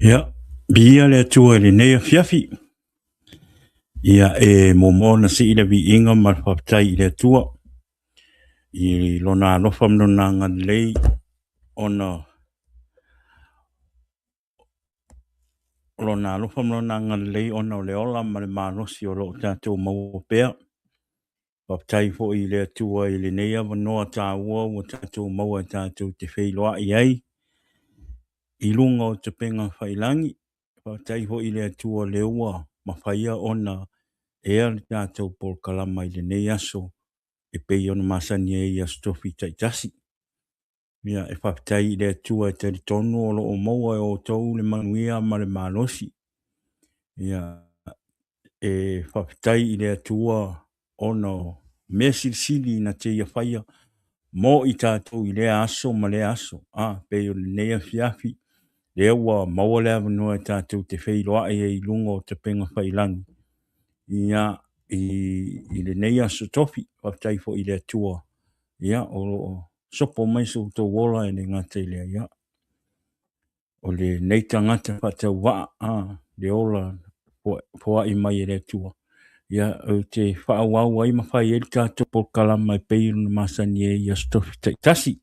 Ia, viia le Atua i lenei afiafi. Ia, e muamua ona sii le viiga ma le faafetai i le Atua i lona alofa ma lona agalelei ona o lona alofa ma lona agalelei ona o le ola ma le malosi o lo o tatou maua pea. Faafetai foi i le Atua i lenei avanoa taua ua tatou maua e tatou te feiloai ai i luga o tapega failagi. Faafetai foi i le Atua o lea ua mafaia ona ea le tatou polokalama i lenei aso e pei ona masani ai i Aso Tofi taitasi. Ia, e faafetai i le Atua e talitonu o lo o maua e outou le manuia ma le malosi. Ia, e faafetai i le Atua ona o mea silisili na te ia faia mo i tatou i lea aso ma lea aso. A, pei o lenei afiafi, lea ua maua le avanoa e tatou te feiloai ai i luga o tapega failagi. Ia, i lenei aso tofi, faafetai foi i le Atua, ia, o lo o sopo mai so outou ola e le gata i lea, ia, o lenei tagata faatauvaa, a, le ola foai mai e le Atua, ia, ou te faaauau ai ma fai ai le tatou polokalama e pei ona masani ai i Aso Tofi taitasi.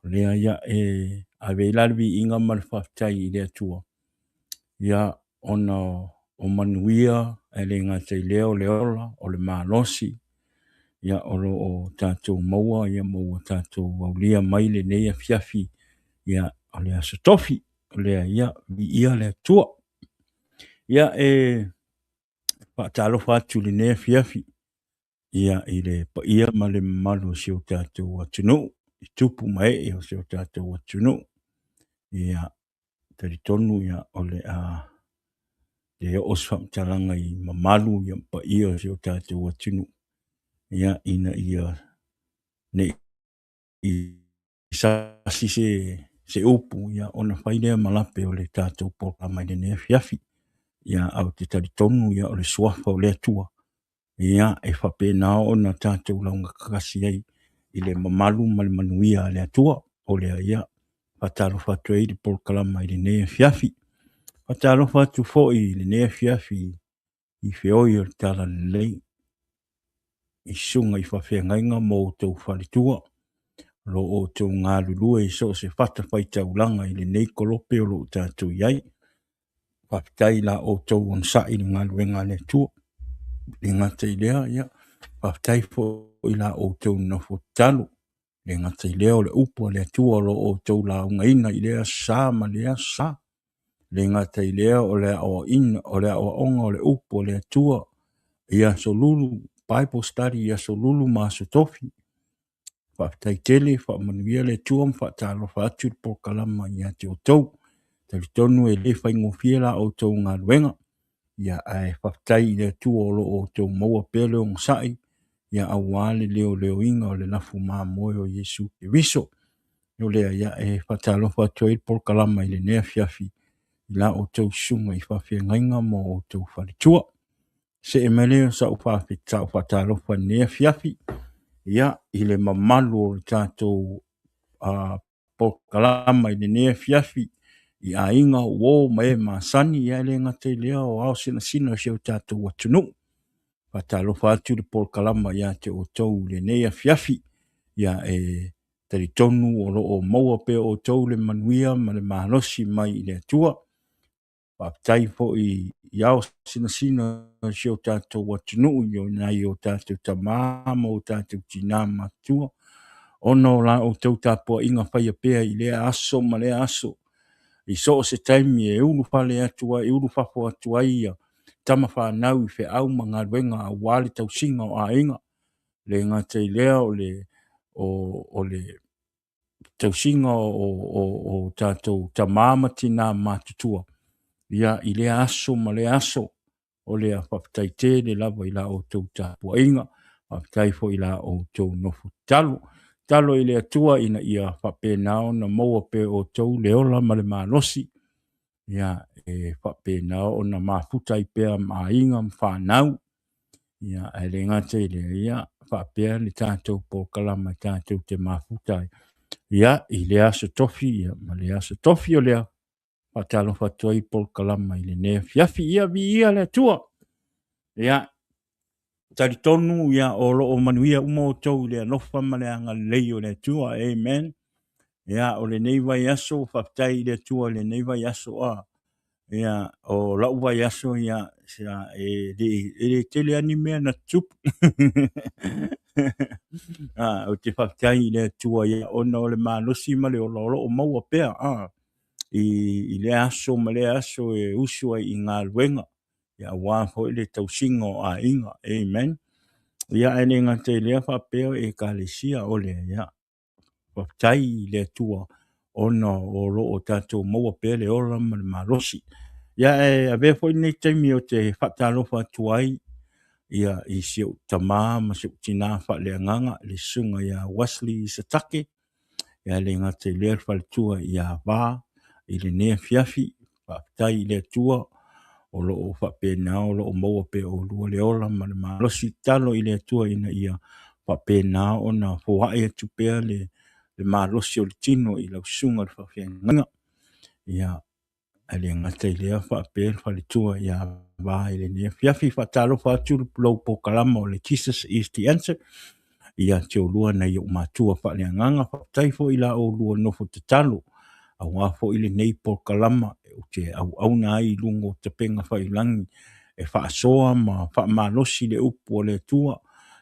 O lea, ia, e ave ai la le viiga ma le faafetai i le Atua, ia, ona o manuia, e le gata i lea o le ola, o le malosi, ia, o lo o tatou maua, ia, ma ua tatou aulia mai lenei afiafi, ia, o le Aso Tofi, o lea, ia, viia le Atua. Ia, e faatalofa atu i lenei afiafi, ia, i le paia ma le mamalu o si o tatou atunuu, i tupu ma ee o si o tatou atunuu. Ia, talitonu ia, o le a le oo se faamatalaga i mamalu ia ma paia o si o tatou atunuu, ia, ina ia ne i sasi se upu, ia, ona fai lea ma lape o le tatou polokalama i lenei afiafi. Ia, ae ou te talitonu, ia, o le suafa o le Atua, ia, e faapena ona tatou laugatasi ai i le mamalu ma le manuia a le Atua. O lea, ia, faatalofa atu ai i le polokalama i lenei afiafi. Faatalofa atu foi i lenei afiafi i feoi o le Talalelei, i susuga i faafeagaiga ma outou faletua, o lo o outou galulue i so o se fatafaitaulaga i lenei kolope o lo o tatou i ai. Faafetai i la outou onosai i le galuega a le Atua. E le gata i lea, ia, faafetai foi i la outou nofo tatalo. E le gata i lea o le upu a le Atua o lo o outou laugaina i lea aso Sa ma lea aso Sa. E le gata i lea o le aoaoina, o le aoaoga o le upu a le Atua i Aso Lulu, Bible study i Aso Lulu ma Aso Tofi. Faafetai tele, faamanuia le Atua ma faatalofa atu le polokalama ia te outou. Talitonu e le faigofie la outou galuega. Ia, ae faafetai i le Atua o lo o outou maua pea le onosai, ia, aua le leoleoina o le lafu mamoe o Iesu Keriso. O lea, ia, e faatalofa atu ai le polokalama i lenei afiafi i la outou susuga i faafeagaiga ma outou faletua. See mai lea o sau faatalofa i lenei afiafi, ia, i le mamalu o le tatou polokalama i lenei afiafi i aiga, uo ma e masani, ia, e le gata i lea o ao sinasina o si o tatou atunuu. Faatalofa atu le polokalama ia te outou i lenei afiafi. Ia, e talitonu o lo o maua pea outou le manuia ma le malosi mai i le Atua. Faafetai foi i ao sinasina o si o tatou atunuu i nai o tatou tamā ma o tatou tinā matutua, ona o la outou tapuaiga faia pea i lea aso ma lea aso, i so o se taimi e ulufale atu ai, e ulufafo atu ai ia tama fanau i feau ma galuega aua le tausiga o aiga. Le gata i lea o le o le tausiga o tatou tamā ma tinā matutua, ia, i lea aso ma lea aso. O lea, faafetai tele lava i la outou tapuaiga, faafetai foi i la outou nofo tatalo. Tatalo i le Atua ina ia faapena ona maua pea outou le ola ma le malosi, ia, e faapena ona mafuta ai pea ma aiga ma fanau. Ia, ae le gata i lea, ia, faapea le tatou polokalama tatou te mafuta ai, ia, i lea aso Tofi, ia, ma lea aso Tofi. O lea, faatalofa atu ai polokalama i lenei afiafi. Ia, viia le Atua. Ia, talitonu, ia, o lo o manuia uma outou i le alofa ma le agalelei o le Atua. Amen. Ia, o lenei vaiaso, faafetai i le Atua i lenei vaiaso. A ia, o lau vaiaso, ia, e le tele lava ni mea na tutupu. Ou te faafetai i le Atua, ia, ona o le malosi ma le ola o lo o maua pea i lea aso ma lea aso e usu ai i galuega, ia, aua foi le tausiga o aiga. Amen. Ia, ae le gata i lea faapea ekalesia o lea, ia, faafetai i le Atua ona o lo o tatou maua pea le ola ma le malosi. Ia, ae avea foi lenei taimi ou te faatalofa atu ai, ia, i si ou tamā ma si ou tinā faaleagaga, le susuga ia Wesley Isatake, ia, le gata i lea le faletua ia Va i lenei afiafi. Faafetai i le Atua o lo o faapena o lo o maua pea oulua le ola ma le malosi. Tatalo i le Atua ina ia faapena ona foai atu pea le malosi o le tino i lau susuga i le faafeagaiga. Ia, ae le gata i lea faapea le faletua ia Va i lenei afiafi. Faatalofa atu lou polokalama o le Jesus is the Answer ia te oulua nai ou matua faaleagaga. Faafetai foi i la oulua nofo tatalo aua foi lenei polokalama ou te auauna ai i luga o tapega faiilagi e faasoa ma faamalosi le upu a le Atua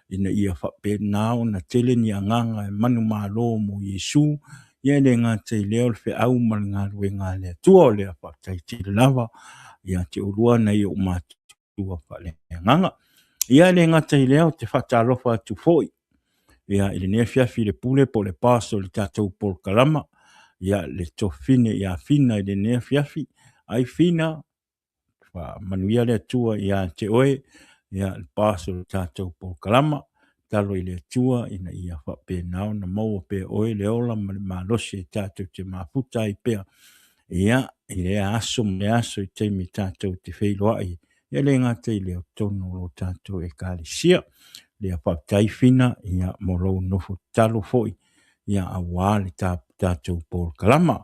ina ia faapena ona tele ni agaga e manumalo mo Iesu. Ia, e le gata i lea o le feau ma le galuega a le Atua. O lea, faafetai tele lava ia te oulua nai ou matua faaleagaga. Ia, e le gata i lea, ou te faatalofa atu foi, ia, i lenei afiafi i le pule po o le pastor o le tatou polokalama, ia, le tofine ia Fina i lenei afiafi. Ai Fina, faamanuia le Atua ia te oe, ia, le pastor o le tatou polokalama. Tatalo i le Atua ina ia faapena ona maua pea oe le ola ma le malosi e tatou te mafuta ai pea, ia, i lea aso ma lea aso i taimi tatou te feiloai, e le gata i lea, o totonu o lo tatou Ekalesia. Ia faafetai Fina, ia, mo lou nofo tatalo foi, ia, aua le tatou polokalama.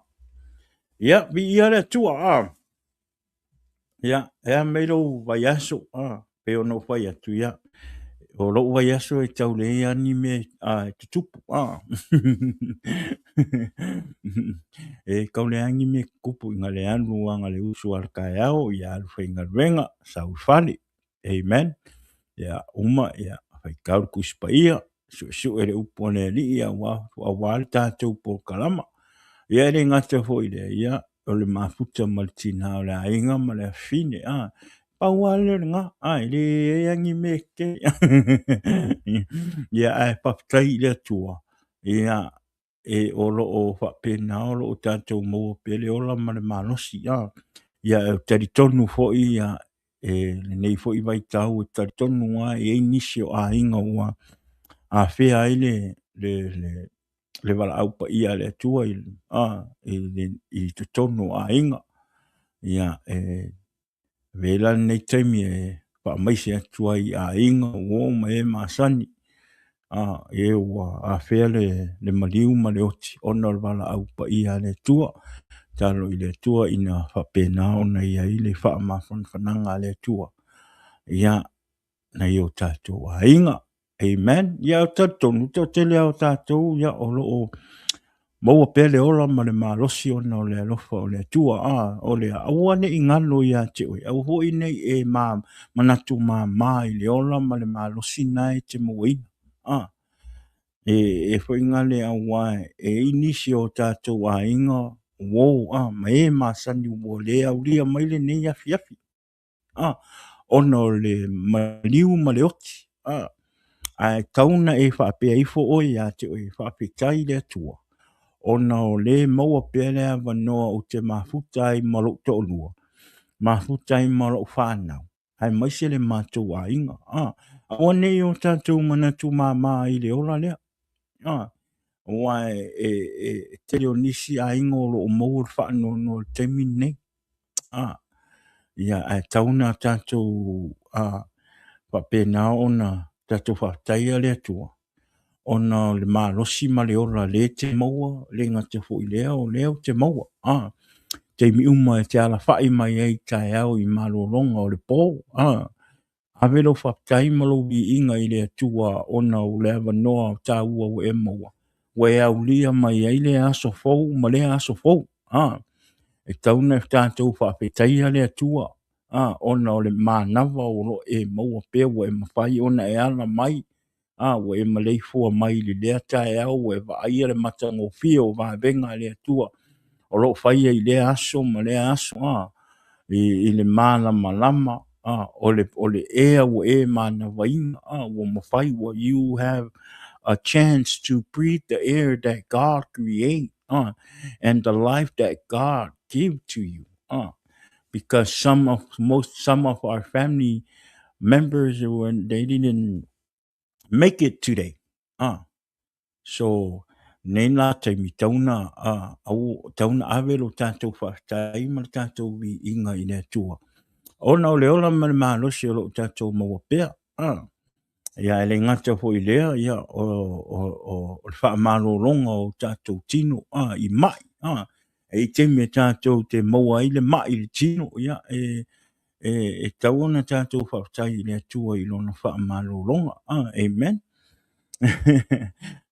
Ia, viia le Atua, a! Ia, e a mai lou vaiaso, a, pei ona ou fai atu, ia, o lou vaiaso e tau leai lava ni mea e tutupu, a. E tau leai lava ni mea e tutupu ina le alu lava na o le usu lava i le taeao, ia alu faigaluega, sau i le fale. Amen. Ia, uma, ia, faitau le Tusi Paia, suesue le upu a le Alii aua le tatou polokalama. Ia, e le gata foi i lea, ia, o le mafuta ma le tina o le aiga ma le afafine. A, pau lava lea o lena, a, e leai lava ni mea tetele. Ia, ae faafetai i le Atua, ia, e o lo o faapena o lo o tatou maua pea le ola ma le malosi. A, ia, e talitonu foi, ia, e lenei foi vaitau e talitonu lava e i ai nisi o aiga ua afea ai le valaau paia a le Atua i totonu o aiga. Ia, e avea ai la lenei taimi e faamaise atu ai i aiga, uo ma e masani, e ua afea le maliu ma le oti ona o le valaau paia a le Atua. Tatalo i le Atua ina faapena ona i ai le faamafanafanaga a le Atua ia nai o tatou aiga. Amen. Ia, ou te talitonu, le toatele lava o tatou, ia, o lo o maua pea le ola ma le malosi ona o le alofa o le Atua. A, o le aua ne i galo ia te oe, aua foi ne i e manatu mama i le ola ma le malosi na e te mauaina. A, e foi gale aua e i ai nisi o tatou aiga, uo, a, ma e masani ua le aulia mai lenei afiafi. A, ona o le maliu ma le oti. A, ae tatau ona e faapea ifo oe ia te oe, faafetai i le Atua, ona o lea e maua pea le avanoa ou te mafuta ai ma lou toalua, mafuta ai ma lou fanau, aemaise le matou aiga. A, aua ne i o tatou manatu mama i le ola lea. A, aua e tele o nisi aiga o lo o maua le faanoanoa i le taimi lenei. A, ia, ae tatau ona tatou faapena ona tatou faafetaia le Atua ona o le malosi ma le ola lea e te maua, le gata foi i lea, o lea ou te maua. A, taimi uma e te alafai mai ai i taeao i malologa o le po. A, ave lou faafetai ma lou viiga i le Atua ona o le avanoa taua ua e maua, ua e aulia mai ai lea aso fou ma lea aso fou. A, e tatau ona tatou faafetaia le Atua, a, ona o le manava o lo o e maua pea, ua e mafai ona e ala mai, a, ua e maleifua mai i lea taeao, ua e vaaia le matagofie o vavega a le Atua o lo o faia i lea aso ma lea aso, a, i le malamalama, a, o le ea ua e manavaina, a, ua mafai, ua you have a chance to breathe the air that God create, and the life that God give to you, because some of most some of our family members when they didn't make it today. So nei la taimi tauna au tauna ave lo tatou faafetai ma le tatou viiga i le Atua ona o le ola ma le malosi o lo o tatou maua pea. Ia, e le gata foi i lea, ia, o le faamalologa o tatou tino, i mai. E i taimi e tatou te maua ai le mai i le tino, ia, e tatau ona tatou faafetai i le Atua i lona faamalologa. Amen.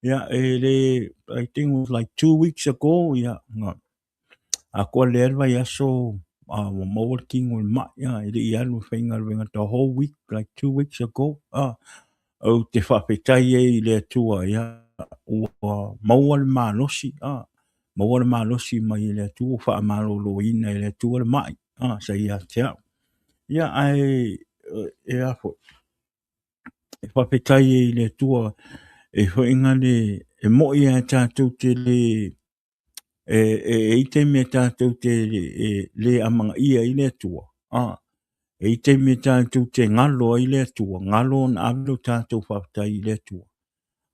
Ia, e le, I think it was like 2 weeks ago, ia, na, atoa lea le vaiaso ua maua le tino i le mai, e le i alu e faigaluega the whole week, like 2 weeks ago. Ou te faafetai ai i le Atua, ia, ua maua le malosi, maua le malosi mai e le Atua, ua faamaloloina e le Atua le mai, sa ia te au. Ia, ae e a foi, e faafetai ai i le Atua e foi le e moi lava tatou te le e i ai taimi e tatou te le amanaia ai le Atua. E i taimi e tatou te galo ai le Atua, galo ona ave lo tatou faafetai i le Atua.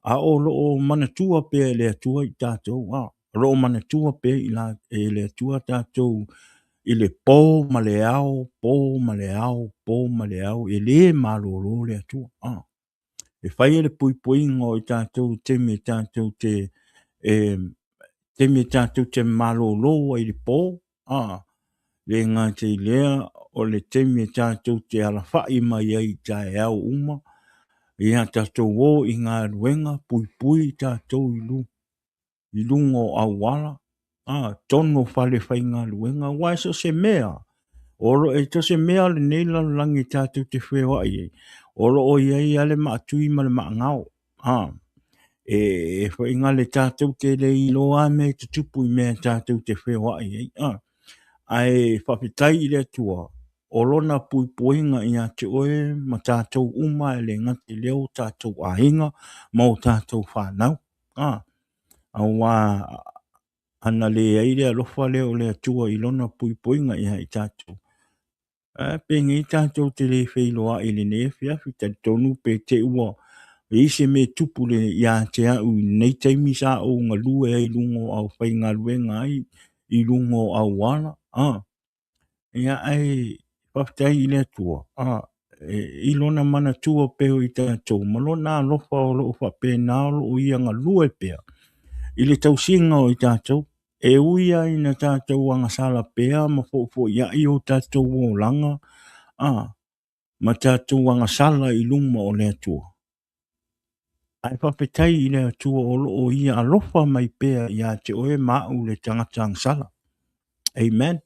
A o lo o manatua pea e le Atua i tatou, a o lo o manatua pea i la, e le Atua tatou i le po ma le ao, po ma le ao, po ma le ao, e le malolo le Atua. A e fai le puipuiga o i tatou i taimi e tatou te e taimi e tatou te malolo ai i le po, a le gata i lea o le taimi e tatou te alafai mai ai i taeao uma, ia tatou o i galuega, puipui i tatou i i luga o auala, a, totonu o falefaigaluega, aua e so o se mea, o lo, e so o se mea lenei lalolagi tatou te feoai ai, o lo o i ai lava le maatui ma le maagao. A, e foi gale tatou te le iloa lava mea e tutupu i mea tatou te feoai ai. A, ae faafetai i le Atua o lona puipuiga ia te oe ma tatou uma, e le gata i lea o tatou aiga ma o tatou fanau. A, aua ana leai le alofa lea o le Atua i lona puipuiga ia i tatou, ae penei tatou te le feiloai i lenei afiafi, talitonu pe te i ua i ai se mea tupu le ia te au i lenei taimi sa ou galue ai i luga o aufaigaluega ai i luga o auala, a Ia, ae faafetai i le Atua, a, i lona manatua pea o i tatou ma lona alofa o lo o faapena o lo o ia galue pea i le tausiga o i tatou. E ui lava ina tatou agasala pea ma foifoiai o tatou olaga, a, ma tatou agasala i luma o le Atua, ae faafetai i le Atua o lo o ia alofa mai pea ia te oe ma au le tagata agasala. Amen.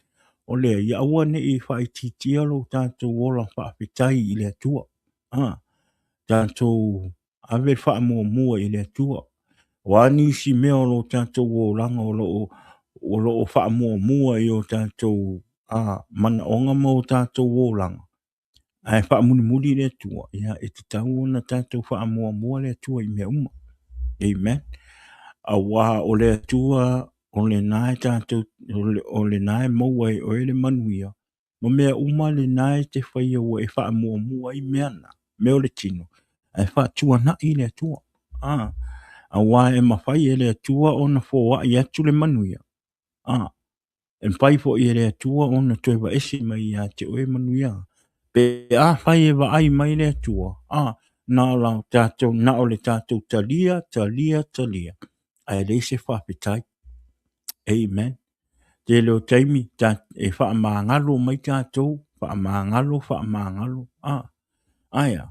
O lea, ia aua ne i faaitiitia lo tatou ola faafetai i le Atua. Ah, tatou ave le faamuamua i le Atua. O a nisi mea o lo tatou olaga o lo o, o lo o faamuamua i o tatou ah, manaoga ma o tatou olaga, ae faamulimuli le Atua, ia e tatau ona tatou faamuamua le Atua i mea uma. Amen. Aua o le Atua o lena e tatou, o lena e maua e oe le manuia, ma mea uma lena e te faia ua e faamuamua ai mea na, mea o le tino, ae faatuanai le Atua. Ah, aua e mafai e le Atua ona foai atu le manuia. Ah, E mafai foi e le Atua ona toe vaese mai ia te oe manuia. Pe afai e vaai mai le Atua, a, na o la tatou, na o le tatou talia, talia, talia, ae leai se faafetai. Amen. Tele o taimi ta, e faamagalo mai tatou, faamagalo, faamagalo, a, ae a?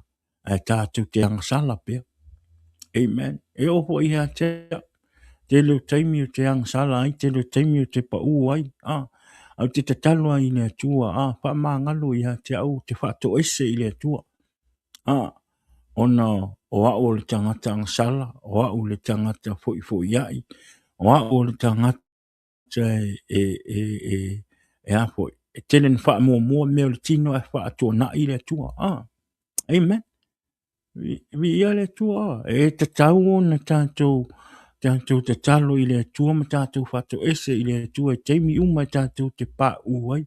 Ae tatou te agasala pea. Amen. E oo foi ia te au. Tele o taimi o te agasala ai, tele o taimi o te paū ai. A, au te tatalo ai i le Atua, a, faamagalo ia te au, te faatoese i le Atua. A, ona o au o le tagata agasala, o au le tagata foifoiai, o au o le tagata e, e, e, e, e a foi, e tele na faamuamua mea o le tino ae faatuanai le Atua. Ah, amen. Viia le Atua. E tatau ona tatou tatou tatalo i le Atua ma tatou faatoese i le Atua i taimi uma e tatou te paū ai.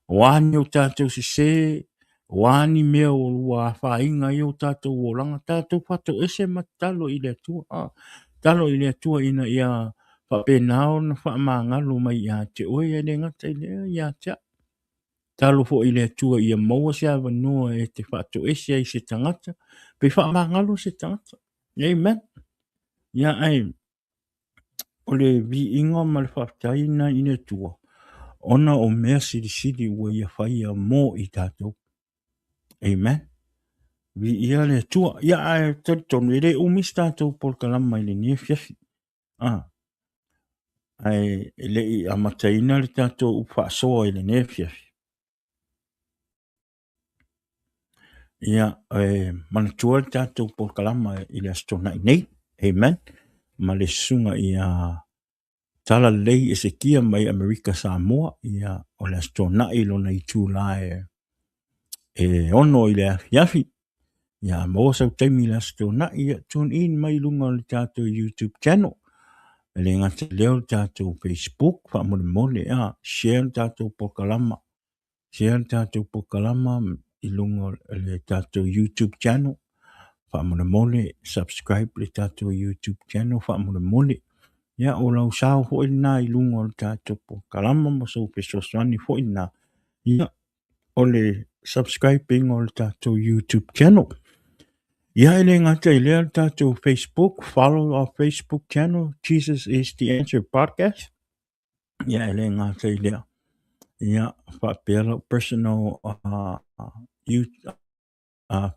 O a ni o tatou sese, o a ni mea ua afaina ai o tatou olaga, tatou faatoese ma tatalo i le Atua. Ah, tatalo i le Atua ina ia faapena ona faamagalo mai ia te oe, e le gata i lea, ia te au. Tatalo foi i le Atua ia maua se avanoa e te faatoese ai se tagata, pe faamagalo se tagata. Amen. Ia ae o le viiga ma le faafetai na i le Atua, ona o mea silisili ua ia faia mo i tatou. Amen. Viia le Atua. Ia ae talitonu e le umi se tatou polokalama i lenei afiafi. Ah, ae e le i amataina le tatou upu faasoa i lenei afiafi. Ia, e manatua le tatou polokalama i le Aso Toonai nei. Amen. Ma le susuga ia Talalelei Esekia mai Amerika Samoa, ia o le Aso Toonai lona itula e 6 i le afiafi. Ia maua sau taimi i le Aso Toonai, ia tune in mai i luga o le tatou YouTube channel. E le gata i lea o le tatou Facebook, faamolemole, a, share le tatou polokalama. Share le tatou polokalama i luga o le tatou YouTube channel. Faamolemole, subscribe le tatou YouTube channel faamolemole. Ia, o lau sao foi lena i luga o le tatou polokalama ma sou fesoasoani foi lena. Ia, o le subscribe ina o le tatou YouTube channel. Ia, e le gata i lea le tatou Facebook, follow our Facebook channel, Jesus is the Answer Podcast. Ia, e le gata i lea. Ia, faapea lau personal YouTube,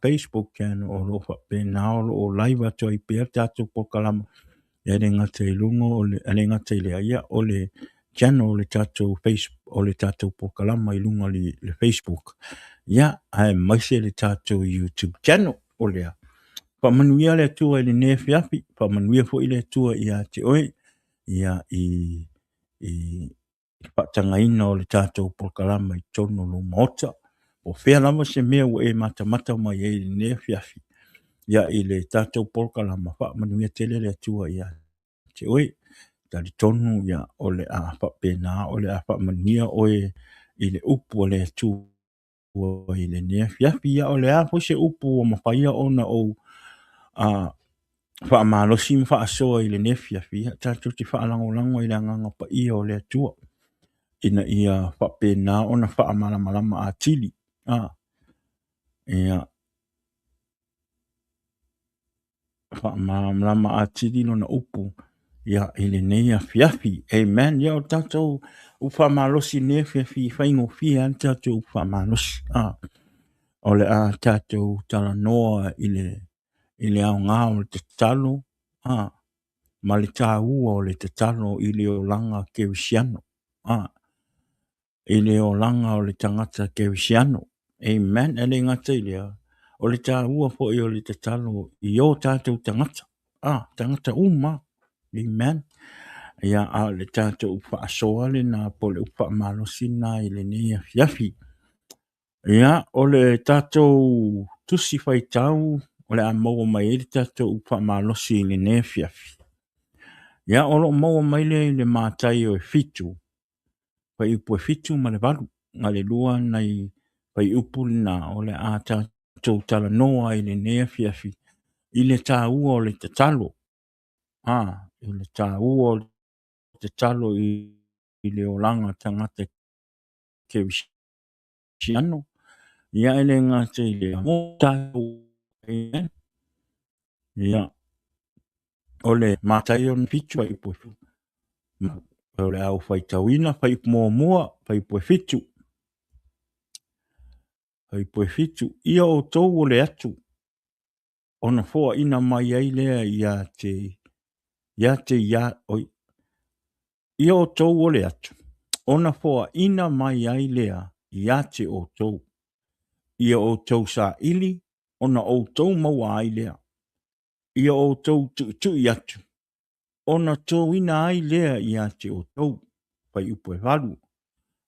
Facebook channel o lo o faapena o lo o live atu ai pea le tatou polokalama. E le gata i luga o le, e le gata i lea, ia, o le channel o le tatou face, o le tatou polokalama i luga o le Facebook. Ia, aemaise le tatou YouTube channel o lea. Faamanuia le Atua i lenei afiafi, faamanuia foi le Atua ia te oe, ia, i, i, i le faatagaina o le tatou polokalama i totonu o lou maota. Po o fea lava se mea ua e matamata mai ai i lenei afiafi, ia i le tatou polokalama, faamanuia tele le Atua ia te oe. Talitonu ia o le a faapena, o le a faamanuia oe i le upu a le Atua i lenei afiafi. Ia o le a foi se upu ua mafai ona ou faamalosi ma faasoa i lenei afiafi, ia tatou te faalagolago i le Agaga Paia o le Atua, ina ia faapena ona faamalamalama atili. Ia faamalamalama atili lona upu ia i lenei afiafi. Amen. Ia o le tatou upu faamalosi i lenei afiafi, e faigofie lava le tatou upu faamalosi. O le a tatou talanoa i le i le aoga o le tatalo a ma le taua o le tatalo i le olaga kerisiano a i le olaga o le tagata kerisiano. Amen. E le gata i lea, o le taua foi o le tatalo i o tatou tagata a tagata uma. Amen. Ia, a o le tatou faasoa lena po o le upu faamalosi lena i lenei afiafi. Ia, o le tatou tusi faitau o le a maua mai ai le tatou upu faamalosi i lenei afiafi. Ia, o lo o maua mai lea i le Mataio e 7, fuaiupu e 7 ma le 8, na le lua nai fuaiupu lena o le a tatou talanoa i lenei afiafi i le taua o le tatalo. I le taua o le tatalo i le olaga tagata kerisiano. Ia, e le gata i lea, mo tatou. Amen. Ia, o le Mataio 7 fuaiupu e 7. O le a ou faitauina fuaiupu muamua, fuaiupu e 7. Fuaiupu e 7. Ia outou ole atu, ona foaina mai ai lea ia te ia te ia oi ia outou ole atu, ona foaina mai ai lea ia te outou. Ia outou saili, ona outou maua ai lea. Ia outou tuitui atu, ona toina ai lea ia te outou. Fuaiupu e 8.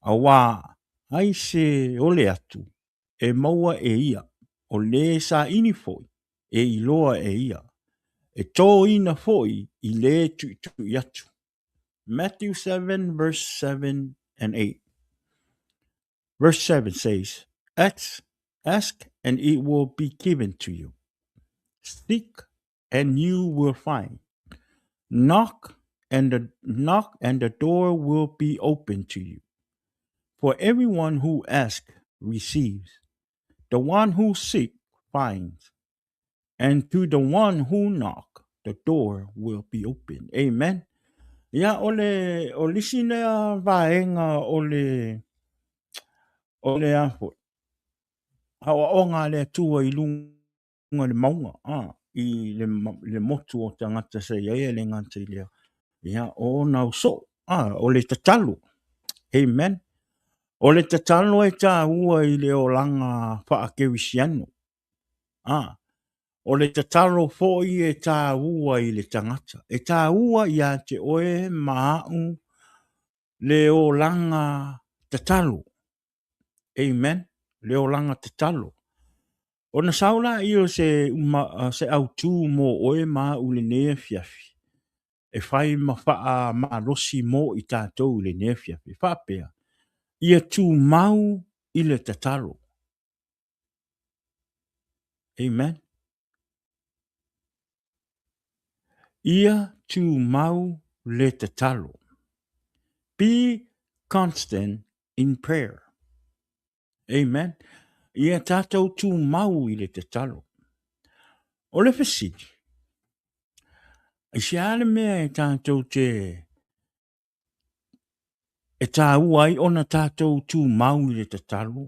Auā ai se ole atu e maua e ia, o le saili foi e iloa e ia, e toina foi i le tuitui atu. Matthew 7 verse 7 and 8. Verse 7 says, Ask, ask and it will be given to you. Seek and you will find. Knock and the knock and the door will be open to you. For everyone who asks receives. The one who seeks finds. And to the one who knock, the door will be open. Amen. Ia, o le, o lisi lea vaega o le, o le a foi, aoaoga a le Atua i luga i le mauga, a, i le, le motu o tagata sa i ai e le gata i lea. Ia, o ona usoo, a, o le tatalo. Amen. O le tatalo e taua i le olaga faakerisiano. A, o le tatalo foi e taua i le tagata. E taua ia te oe ma a'u le olaga tatalo. Amen. Le olaga tatalo. Ona sau laia o se, se autū mo oe ma a'u i lenei afiafi, e fai ma faamalosi mo i tatou i lenei afiafi. E faapea, ia tumau i le tatalo. Amen. Ia tumau le tatalo. Be constant in prayer. Amen. Ia tātou tumau i le tatalo. O le fesili, aisea le mea e tātou te e tāua ai ona tātou tumau i le tatalo?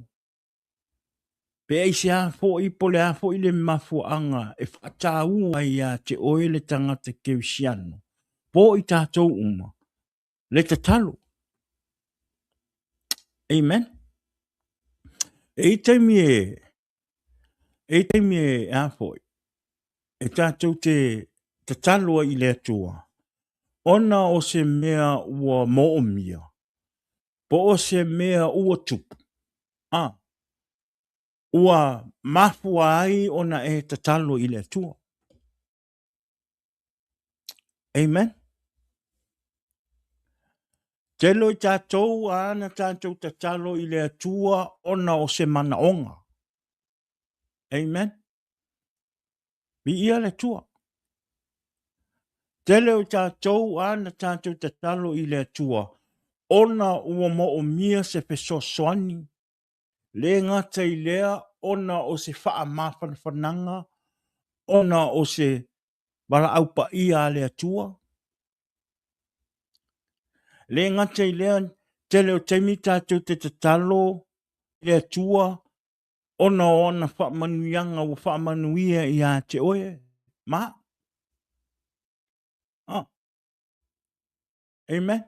Pe aisea foi po o le a foi le mafuaaga e faataua ai ia te oe le tagata kerisiano, po o i tatou uma, le tatalo. Amen. E i taimi e, e i taimi e a foi, e tātou te tatalo ai i le Atua, ona o se mea ua moomia, po o se mea ua tupu, a, ua mafua ai ona e tatalo i le Atua. Amen. Tele o i tatou a na tatou tatalo i le Atua ona o se manaoga. Amen. Viia le Atua. Tele o i tatou a na tatou tatalo i le Atua ona ua moomia se fesoasoani, le gata i lea ona o se faamafanafanaga, ona o se valaau paia a le Atua. Le gata i lea, tele o taimi tatou te tatalo i le Atua ona o ana faamanuiaga ua faamanuia ia te oe ma au. Amen.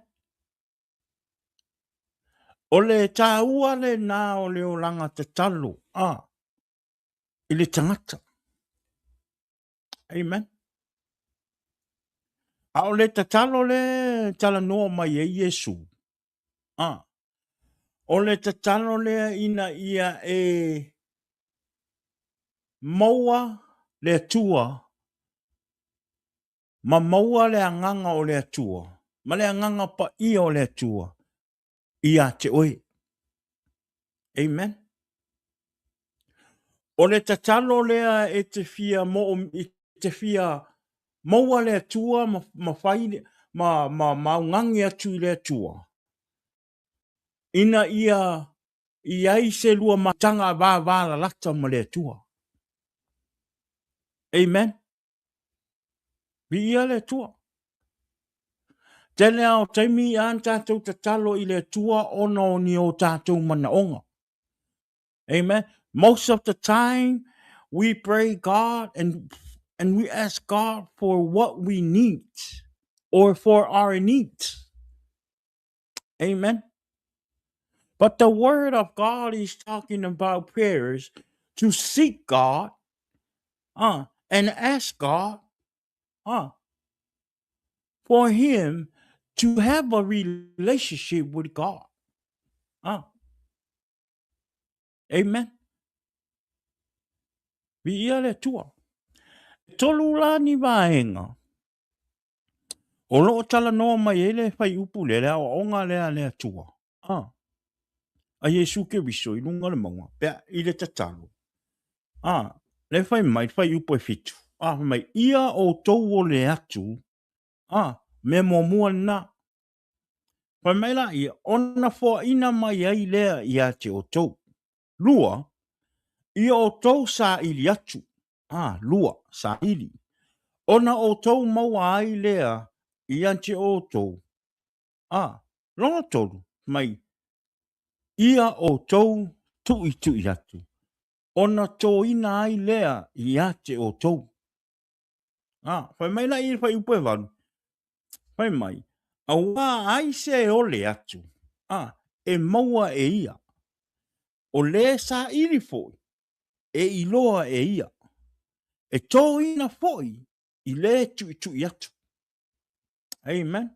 O le tāua lena o le olaga tatalo a i le tagata. Amen. A o le tatalo le talanoa mai ai Iesu, a, o le tatalo lea ina ia e maua le Atua ma maua le agaga o le Atua ma le agaga paia o le Atua ia te oe. Amen. O le tatalo lea e te fia mo e te fia maua le Atua ma, ma fai ma, ma, ma augage atu i le Atua ina ia i ai se lua mataga vavalalata ma le Atua. Amen. Viia le Atua. Tele lava o taimi a na tatou tatalo i le Atua ona o ni o tatou manaoga. Amen. Most of the time we pray God and we ask God for what we need or for our needs. Amen. But the word of God is talking about prayers to seek God and ask God for him to have a relationship with God. Amen. Viia le Atua. E tolu la ni vaega o lo o talanoa mai ai le fuaiupu lea, le aoaoga lea a le Atua, a, a Iesu Keriso i luga o le mauga, pe a, i le tatalo. A, le fai mai, le fuaiupu e fitu, a, fai mai, ia outou ole atu, a, mea muamua lena. Fai mai la ia, ona foaina mai ai lea ia te outou. Lua, ia outou saili atu, a, lua, saili, ona outou maua ai lea ia te outou, a, lona tolu, mai, ia outou tuitui atu, ona toina ai lea ia te outou. A, fai mai la i le fuaiupu e valu, fai mai, auā ai se ole atu, a, e maua e ia, o le saili foi, e iloa e ia, e toina foi i le tuitui atu. Amen.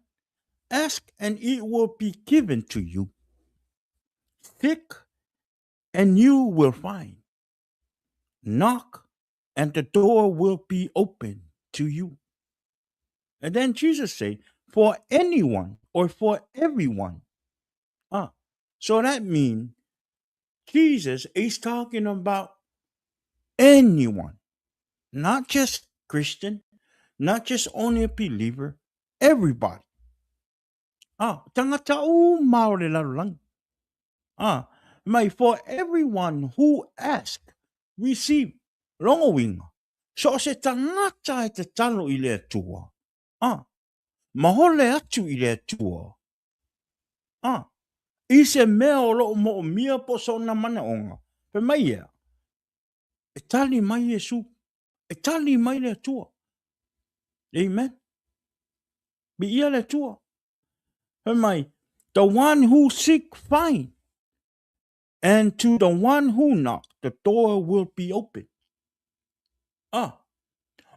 Ask and it will be given to you. Seek and you will find. Knock and the door will be open to you. And then Jesus said, for anyone or for everyone. Ah, so that means Jesus is talking about anyone, not just Christian, not just only a believer, everybody. Ah, tangata uma o le lalolagi. Ah, mai for everyone who ask, receive. Longa uiga, so o se tagata e tatalo i le Atua. Ah, mahole atu i le Atua. Ah, i se mea o loo moomia po o sona manaoga, fai mai ea, e tali mai Iesu, e tali mai le Atua. Amen. Viia le Atua. Fai mai, the one who seek find, and to the one who knock, the door will be open. Ah,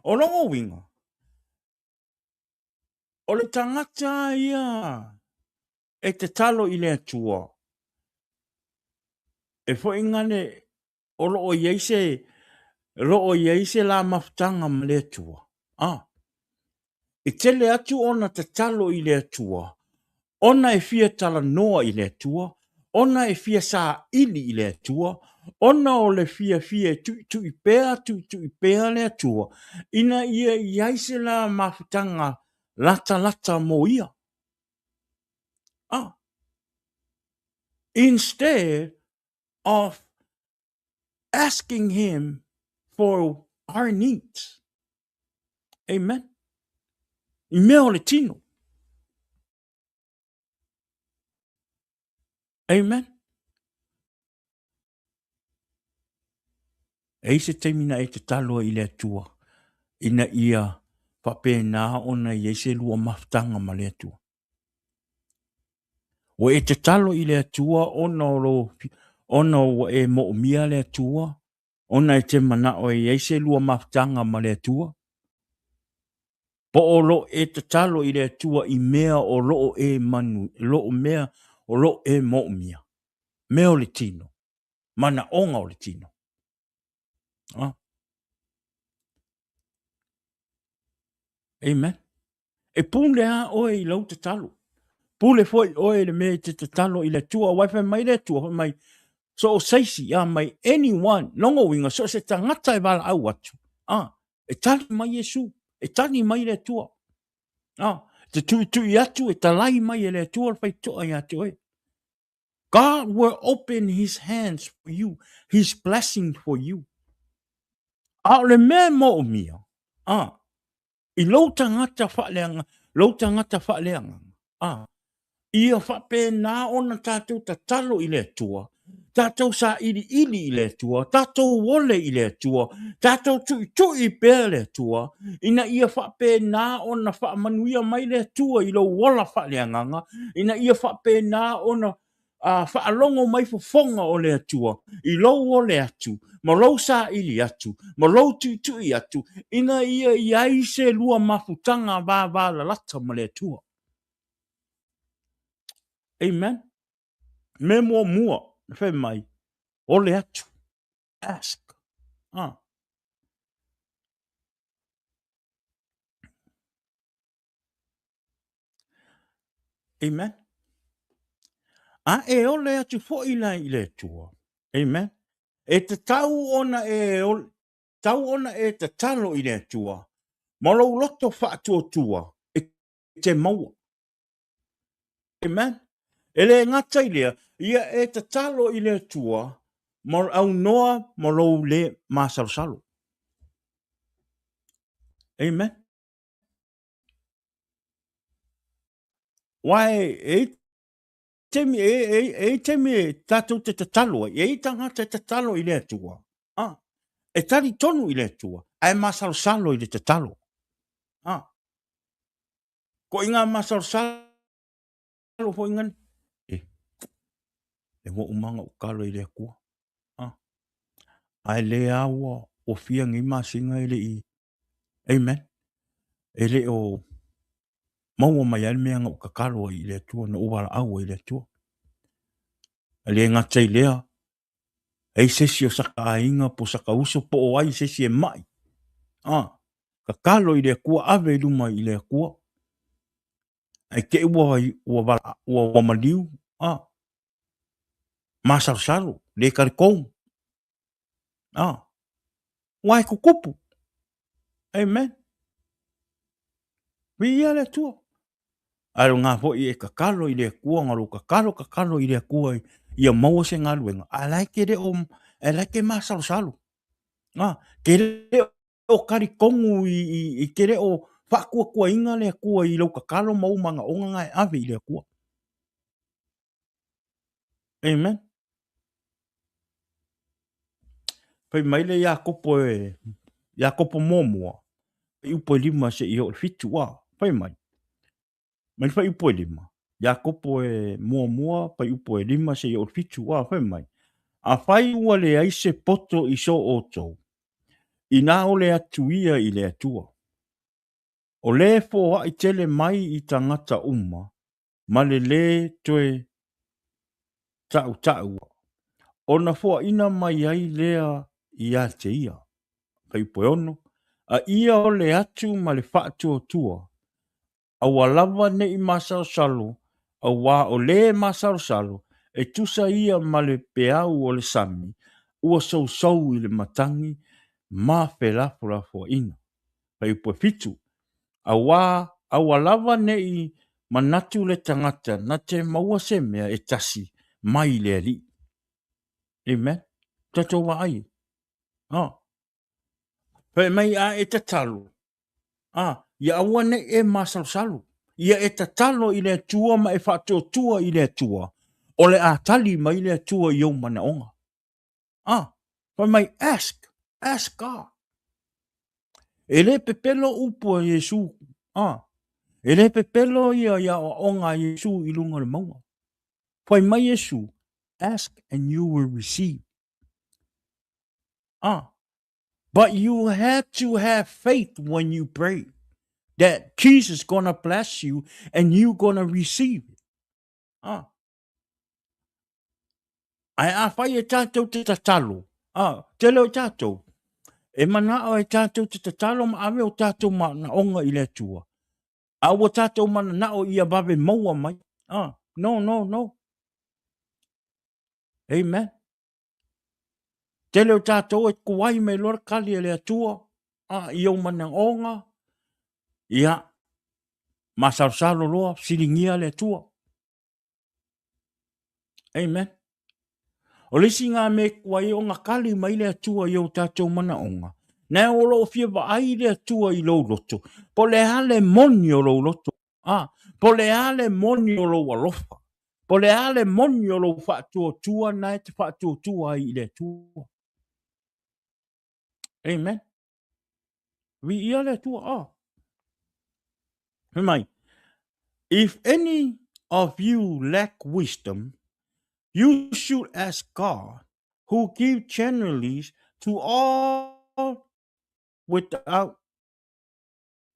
o lona uiga, o le tagata ia e tatalo i le Atua, e foi gane o loo i ai se loo i ai se la mafutaga ma le Atua. A e tele atu ona tatalo i le Atua, ona e fia talanoa i le Atua, ona e fia saili i le Atua, ona o le fiafia e tuitui pea, tuitui pea le Atua, ina ia i ai se la mafutaga latalata mo ia. A instead of asking him for our needs. Amen. I mea o le tino. Amen. E i se taimi na e tatalo i le Atua, ina ia faapena ona i ai se lua mafutaga ma le Atua. Ua e tatalo i le Atua ona o lou, ona ua e moomia le Atua, ona e te manao e i ai se lua mafutaga ma le Atua? Po o lo e tatalo i le Atua i mea o loo e manu, loo mea o loo e moomia, mea o le tino, manaoga o le tino. Ah. Amen. E pule a oe i lau tatalo. Pule foi oe i le mea i te tatalo i le Atua. Auā fai mai le Atua, fai mai, so o seisi, a mai anyone, lona uiga, so o se tagata e valaau atu, a, e tali mai Iesu, e tali mai le Atua. A, te tuitui atu, e talai mai e le Atua le faitotoa ia te oe. God will open his hands for you, his blessing for you. A o le mea e moomia, a, i lou tagata faaleaga, lou tagata faaleagaga, a, ia faapena ona tatou tatalo i le Atua, tatou sailiili i le Atua, tatou ole i le Atua, tatou tuitui pea le Atua, ina ia faapena ona faamanuia mai le Atua i lou ola faaleagaga, ina ia faapena ona a faalogo mai fofoga o le Atua i lou ole atu, ma lou saili atu, ma lou tuitui atu, ina ia i ai se lua mafutaga vavalalata ma le Atua. Amen. Mea muamua, fai mai, ole atu. Ask. Ah. Amen. A e ole atu foi la i le Atua. Amen. E tatau ona e tau ona e tatalo i le Atua ma lou loto faatuatua e te maua. Amen. E le gata i lea, ia e tatalo i le Atua ma aunoa ma lou le masalosalo. Amen. Wai, e i taimi, e, e, e i taimi e tātou te tatalo ai, e i tangata e tatalo i le Atua. Ah, e tali tonu i le Atua, ae masalosalo i le tatalo. Ah, ko i ngā masalosalo foi ngani. E, e ua umanga o kalo i le Atua. Ah, ae le a ua, ua fia nei masina e le i, Amen. E le o maua mai ai le mea na ou tatalo ai i le Atua, na ou valaau ai i le Atua. E le gata i lea, e i se isi o saka aiga po o saka uso po o ai se isi e mai. Ah, tatalo i le Atua, ave i luma i le Atua. Ae te i ua, ua, ua, ua maliu, ah. Masalosalo, le talitonu. Ah. Ua e tutupu. Amen. Viia le Atua. Ae o lena foi e tatalo i le Atua, na lou tatalo tatalo i le Atua ia maua se galuega, ae la e te le o, ae la e te masalosalo. Ah, te le o talitonu i, te le o faatuatuaina le Atua i lou tatalo ma ou manaoga na e ave i le Atua. Amen. Fai mai le Iakopo e Iakopo muamua, fuaiupu e 5 seia oo i le 7, ua fai mai. Mai le fuaiupu e 5, Iakopo e muamua, fuaiupu e 5 seia oo i le 7, ua fai mai. Afai ua leai se poto i so outou, inā ole atu ia i le Atua. O le foai tele mai i tagata uma, ma le lē toe taʻutaʻu, ona foaina mai ai lea ia te ia. Fuaiupu e 6, A ia ole atu ma le faatuatua, aua lava ne i masalosalo, auā o lē masalosalo, e tusa ia ma le peau o le sami ua sousou i le matagi ma felafolafoaiga. Fuaiupu e 7, Auā, aua lava ne i manatu le tagata na te maua se mea e tasi mai le Alii. Amen. Tatou vaai. Oh. Fai mai a e tatalo. Ah, ia aua ne i e masalosalo. Ia e tatalo i le Atua ma e faatuatua i le Atua. O le a tali mai le Atua i ou manaoga. Ah, fai mai, ask, ask God. E le pepelo upu a Iesu. Ah, e le pepelo ia i aoaoga a Iesu i luga o le mauga. Fai mai Iesu, ask and you will receive. Ah, but you have to have faith when you pray that Jesus gonna bless you and you gonna receive it. Ah. Ae afai e tātou te tatalo, a, tele o tātou, e manao e tātou te tatalo ma ave o tātou manaonga i le Atua. A ua tātou mananao ia vave maua mai. A, no, no, no. Amen. Tele o tātou e kuai mai loa le kali a le Atua, a, i ou manaonga, ia, masalosalo loa, siligia le Atua. Amen. O le isi ngā mea kua i ona kali mai le Atua i o tātou manaonga. Nā o loo fia vaai le Atua i lou loto. Po le a le moni o lou loto. Ah, po le a le moni o lou alofa. Po le a le moni o lou faatuatua nā e te faatuatua ai i le Atua. Amen. Viia le Atua. Ah. Fai mai, if any of you lack wisdom, you should ask God, who gives generally to all without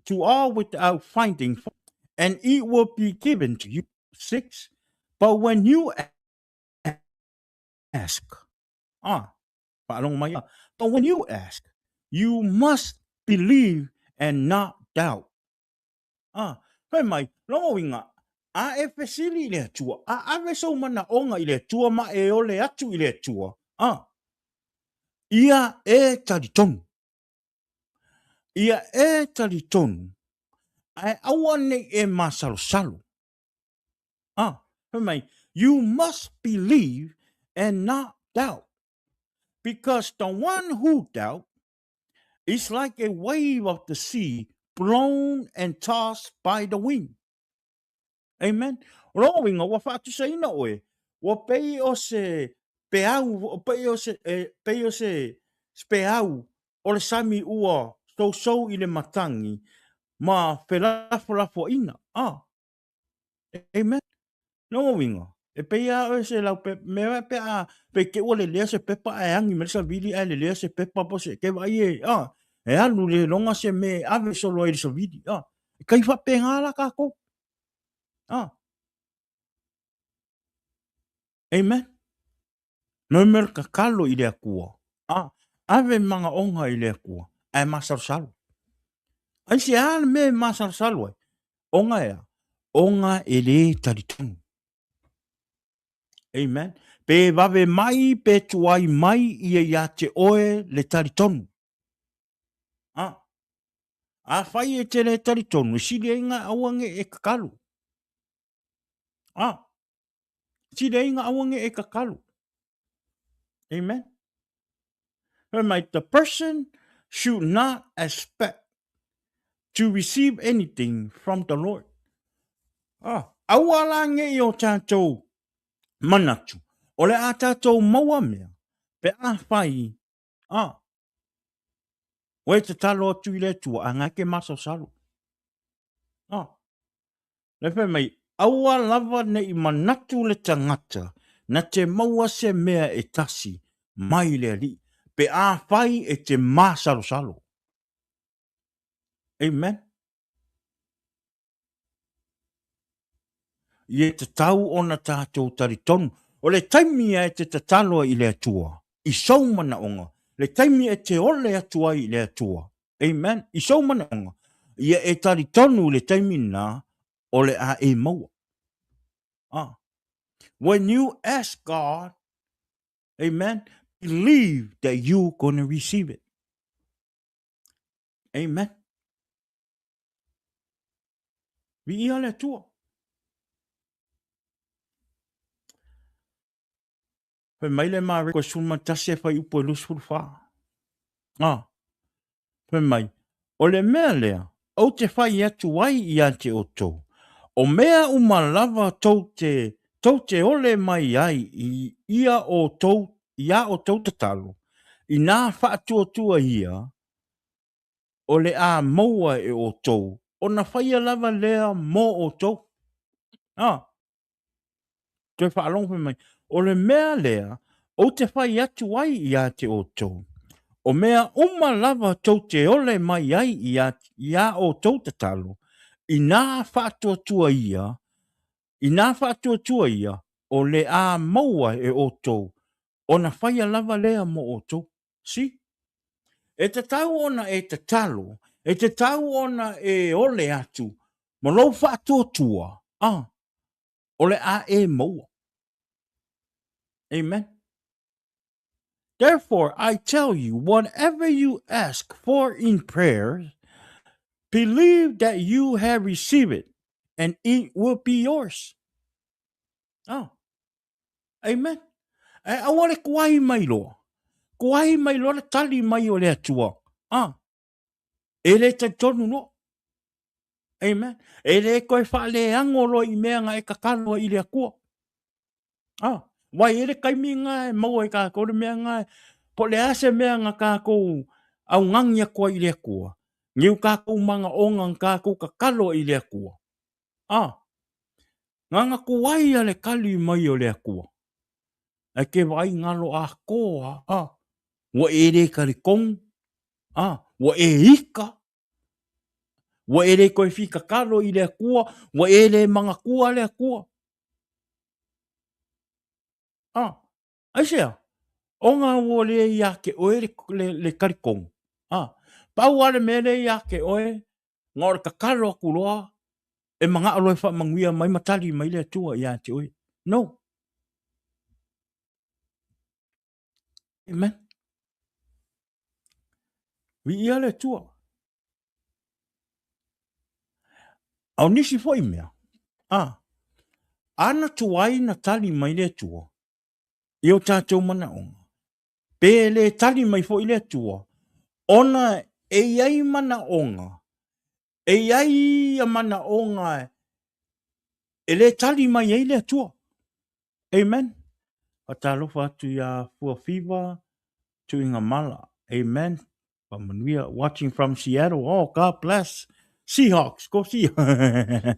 to all without finding fault, and it will be given to you. 6. But when you ask, ah, faalogo mai, but when you ask, you must believe and not doubt. Ah, fai mai, lona uiga, a e fesili i le Atua, a ave sou manaoga i le Atua ma e ole atu i le Atua, ah, ia e talitonu. Ia e talitonu, ae aua nei e masalosalo. Ah, fai mai, you must believe and not doubt. Because the one who doubt is like a wave of the sea blown and tossed by the wind. Amen. O lona uiga, ua faatusaina oe, ua pei o se peau, ua pei o se, e, pei o se peau o le sami ua sousou i le matagi ma felafolafoaiga. Ah. Amen. Lona uiga, e pei lava oe se lau pepa, mea pe a, pe te ua lelea se pepa ae agi mai le savili ae lelea se pepa po se, ke vaai e, ah, e alu le loga se mea e ave solo ai le savili, ah. E kai faapena la kākou. Ah. Amen. Murmur tatalo i le Atua. A, ave manaoga i le Atua, ae masalosalo. Aisea le mea e masalosalo ai? Ona e a? Ona e lē talitonu. Amen. Pe vave mai, pe tuai mai ia ia te oe le talitonu. Ah. Afai e te le talitonu, e sili ai nga aua nge e kakalu. Ah. Sili ai nga aua nge e kakalu. Amen. Fai mai, the person should not expect to receive anything from the Lord. Ah, aua la nge i o tātou manatu, o le a tātou maua mea, pe a whai, ah, oe te talo atu i le Atua, a ngai ke masalosalo. Ah, Le fai mai, Aua lava nei manatu le tangata na te maua se mea e tasi mai le Alii, pe afai e te masalosalo. Amen. Ia tatau ona tatou talitonu, o le taimi ia e te tatalo ai i le Atua, i sou manaoga, le taimi e te ole atu ai i le Atua, Amen. I sou manaoga, ia e talitonu i le taimi lena, o le a e maua. Ah. When you ask God, amen, believe that you gonna receive it. Amen. Viia le Atua. Fai mai le Mareko 11 e fuaiupu e 24. A, fai mai, o le mea lea, ou te fai atu ai ia te outou, o mea uma lava tou te, tou te ole mai ai i ia outou, i a outou tatalo, inā faatuatua ia, o le a maua e outou, ona faia lava lea mo outou. A, Toe faalogo fai mai, o le mea lea ou te fai atu ai ia te outou, o mea uma lava tou te ole mai ai ia, i a outou tatalo, inā faatuatua ia, inā faatuatua ia, o le a maua e outou, ona faia lava lea mo outou. See? E tatau ona e tatalo, e tatau ona e ole atu ma lou faatuatua, ah, o le a e maua. Amen. Therefore, I tell you, whatever you ask for in prayer, believe that you have received it, and it will be yours. Oh. Amen. E aua le kuahi mai loa. Kuahi mai loa le tali mai o le Atua. Ah. E le talitonu loa. Amen. E le koe faaleago loa i mea nga e kakalo ai i le Atua. Ah, wai e le kaimi nga e maua i kākou le mea nga e, po le a se mea nga kākou augangi aku ai i le Atua. Niu kākou manaoga nga kākou kakalo ai i le Atua. Ah, nga kuai a le kali mai o le Atua. Ae ke vaai ngalo atoa, ah, ua e le talitonu, ah, ua e ika, Ua e le toe whikakalo i le Atua, ua e le manatua le Atua. Ah, aisea? Ona ua le ia te oe le, le, le talitonu. Ah, pau lava le mea lea ia te oe, na o le tatalo atu loa, e manao loa e faamanuia mai ma tali mai le Atua ia te oe. No. Amen. Viia le Atua. A o nisi foi mea, a, ana tuai na tali mai le Atua i o tātou manaoga, pe le tali mai foi le Atua, ona e i ai manaoga, e i ai ia manaoga e le tali mai ai le Atua. Amen. Faatalofa atu iā Fuafiva Tuigamala. Amen. Faamanuia. Watching from Seattle. Oh, God bless. Seahawks. Go Seahawks.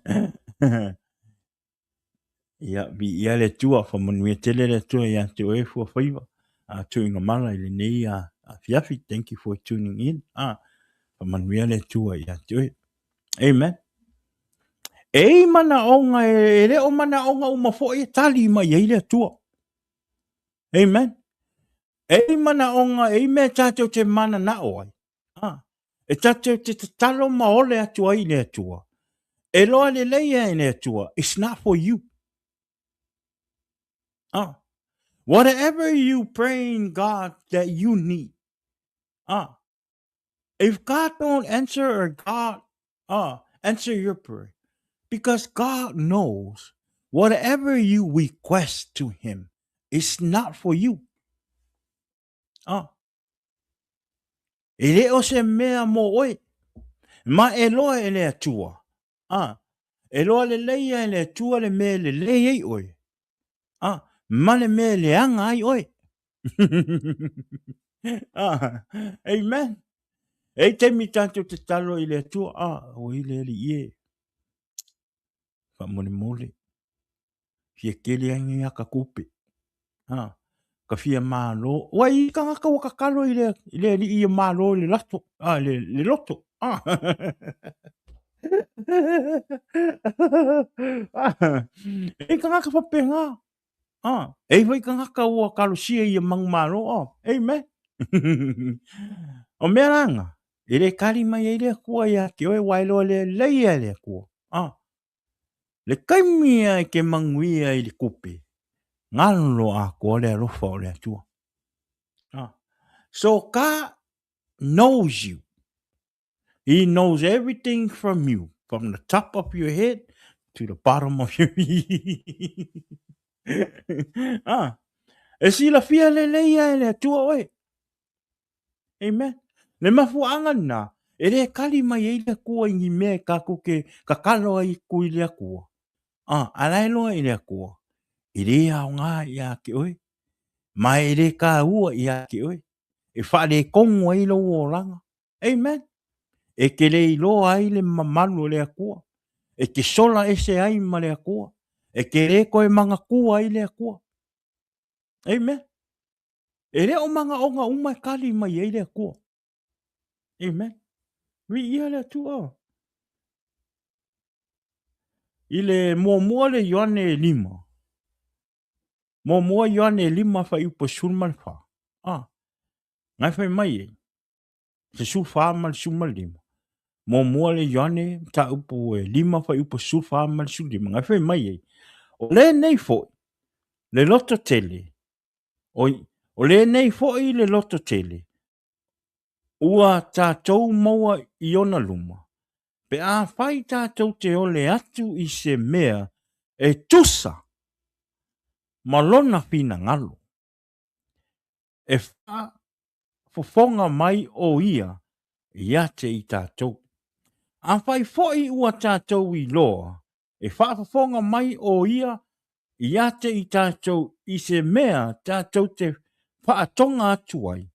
Ia, viia le Atua, faamanuia tele le Atua ia te oe Fuafaiva a Tuigamala i lenei afiafi. Thank you for tuning in. Ah, faamanuia le Atua ia te oe. Amen. E i manaoga e le o manaoga uma foi e tali mai ai le Atua. Amen. E i manaoga e i mea tātou te mananao ai. Ah, e tātou te tatalo ma ole atu ai i le Atua. E loa lelei e le Atua, it's not for you. Whatever you praying God that you need, if God don't answer or God answer your prayer, because God knows whatever you request to him is not for you. E le o se mea mo oe, ma e loa e le Atua. E loa lelei ia e le Atua le mea e lelei ai oe, ma le mea e leaga ai oe. Amen. E i taimi tatou tatalo i le Atua, oi le Alii e, faamolemole, fia tele ai ni aka tupe. Ka fia malo. Ua i tagata ua tatalo i le, i le Alii ia malo i le lato, le loto. E i tagata faapena. E i foi tagata ua talosia ia manumalo. Amen. O mea la na, e le tali mai ai le Atua ia te oe, aua e iloa lelei e le Atua. Le taimi lava e te manuia i le tupe, galo atoa le alofa o le Atua. So God knows you. He knows everything from you, from the top of your head to the bottom of your feet. E silafia lelei ia e le Atua oe. Amen. Le mafuaaga lena, e le kali mai ai le Atua i ni mea e tatou te tatalo ai atu i le Atua. A la e loa i le Atua, e le aoga ia te oe, ma e le taua ia te oe, e faaletonu ai lou olaga. Amen. E te le iloa ai le mamalu o le Atua, e te sola ese ai ma le Atua, e te le toe manatua ai le Atua. Amen. E le o manaoga uma e kali mai ai le Atua. Amen. Viia le Atua. I le muamua le Ioane e 5. Muamua Ioane e 5 fuaiupu 14. Ngai fai mai e. 14 ma le 15. Muamua le Ioane mataupu e 5 fuaiupu 14 ma le 15. Ngai fai mai e. O lenei foi le loto tele. Oi, o lenei foi le loto tele. Ua tatou maua i ona luma. Pe afai tatou te ole atu i se mea e tusa ma lona finagalo, e faafofoga mai o ia ia te i tatou. Afai foi ua tatou iloa e faafofoga mai o ia ia te i tatou i se mea tatou te faatoga atu ai,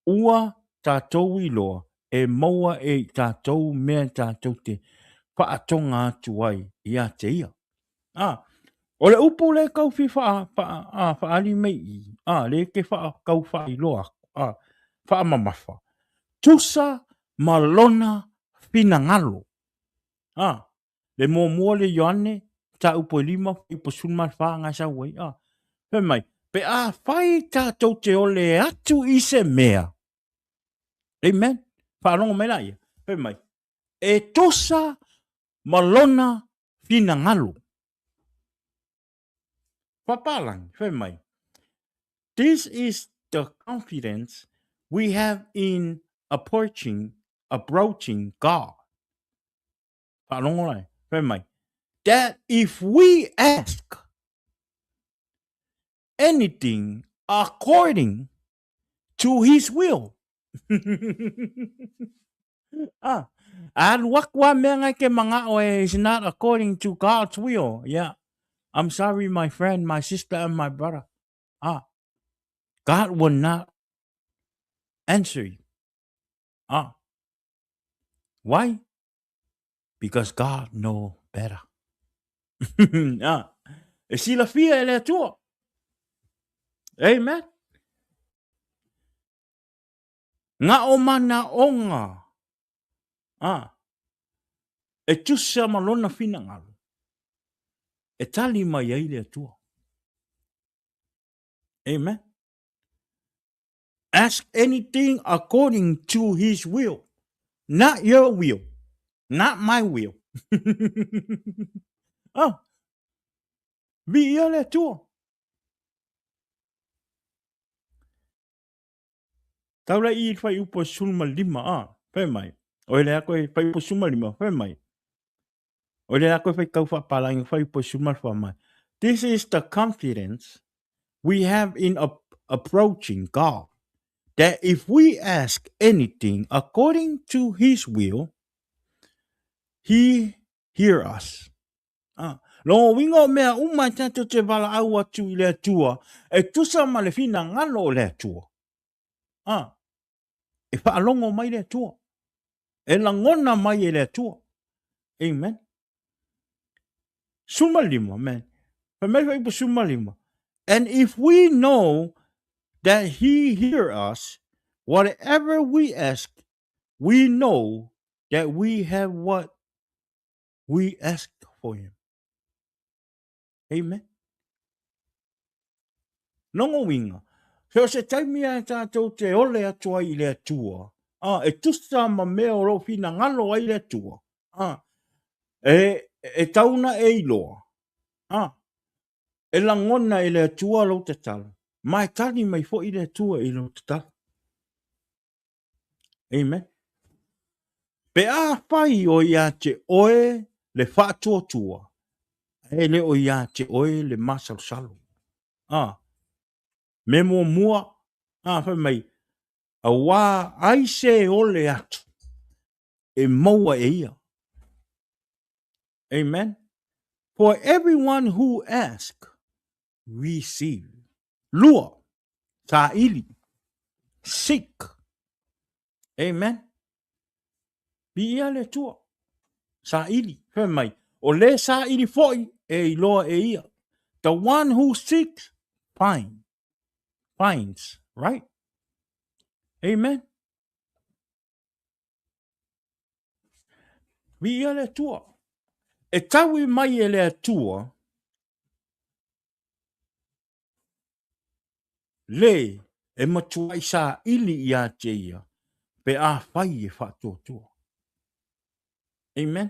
ua tatou iloa e maua e i tatou mea tatou te faatoga atu ai ia te ia. O le upu le tau fia faaali mai i i, le ke tau faailoa atu, faamamafa, tusa ma lona finagalo. Le muamua le Ioane, mataupu e 5, fuaiupu 14 na e sau ai. Fai mai, pe afai tatou te ole atu i se mea. Amen. Faalogo mai la ia. Fai mai, e tusa ma lona finagalo. Papalangi, fai mai, this is the confidence we have in approaching God. Faalogo lai, fai mai, that if we ask anything according to his will. Alu aku a mea ngai ke manga'o e is not according to God's will. Yeah. I'm sorry, my friend, my sister, and my brother. God will not answer you. Why? Because God know better. E silafia e le Atua. Amen. Nga o manaoga, e tusa ma lona finagalo, e tali mai ai le Atua. Amen. Ask anything according to his will. Not your will. Not my will. Viia le Atua. Tau la i i le fuaiupu e 15, a, fai mai. O le a koe fuaiupu 15, fai mai. O le a koe faitau faapalagi fuaiupu 14 mai. This is the confidence we have in approaching God, that if we ask anything according to his will, he hear us. Ah, Longa uiga o mea uma e tatou te valaau atu i le Atua, e tusa ma le finagalo o le Atua. Ah, e faalogo mai le Atua. E lagona mai e le Atua. Amen. 15, man. Fai mai fuaiupu 15. And if we know that he hear us, whatever we ask, we know that we have what we ask for him. Amen. Longa uiga, so o se taimi a e tātou te ole atu ai i le Atua, a, e tusa ma mea o lou finagalo ai le Atua, a, e, e tau na e iloa, a, e lagona e le Atua lou tatalo, ma e tali mai foi le Atua i lou tatalo. Amen. Pe afai o ia te oe le faatuatua, e le o ia te oe le masalosalo. A, me muamua, a, fai mai, auā ai se ole atu e maua e ia. Amen. For everyone who ask, receive. Lua, saili, seek. Amen. Viia le Atua. Saili, fai mai, o le saili foi e iloa e ia. The one who seeks, find. Finds, right? Amen. Viia le Atua. E taui mai e le Atua Le e matuai saili ia te ia pe afai e faatuatua. Amen.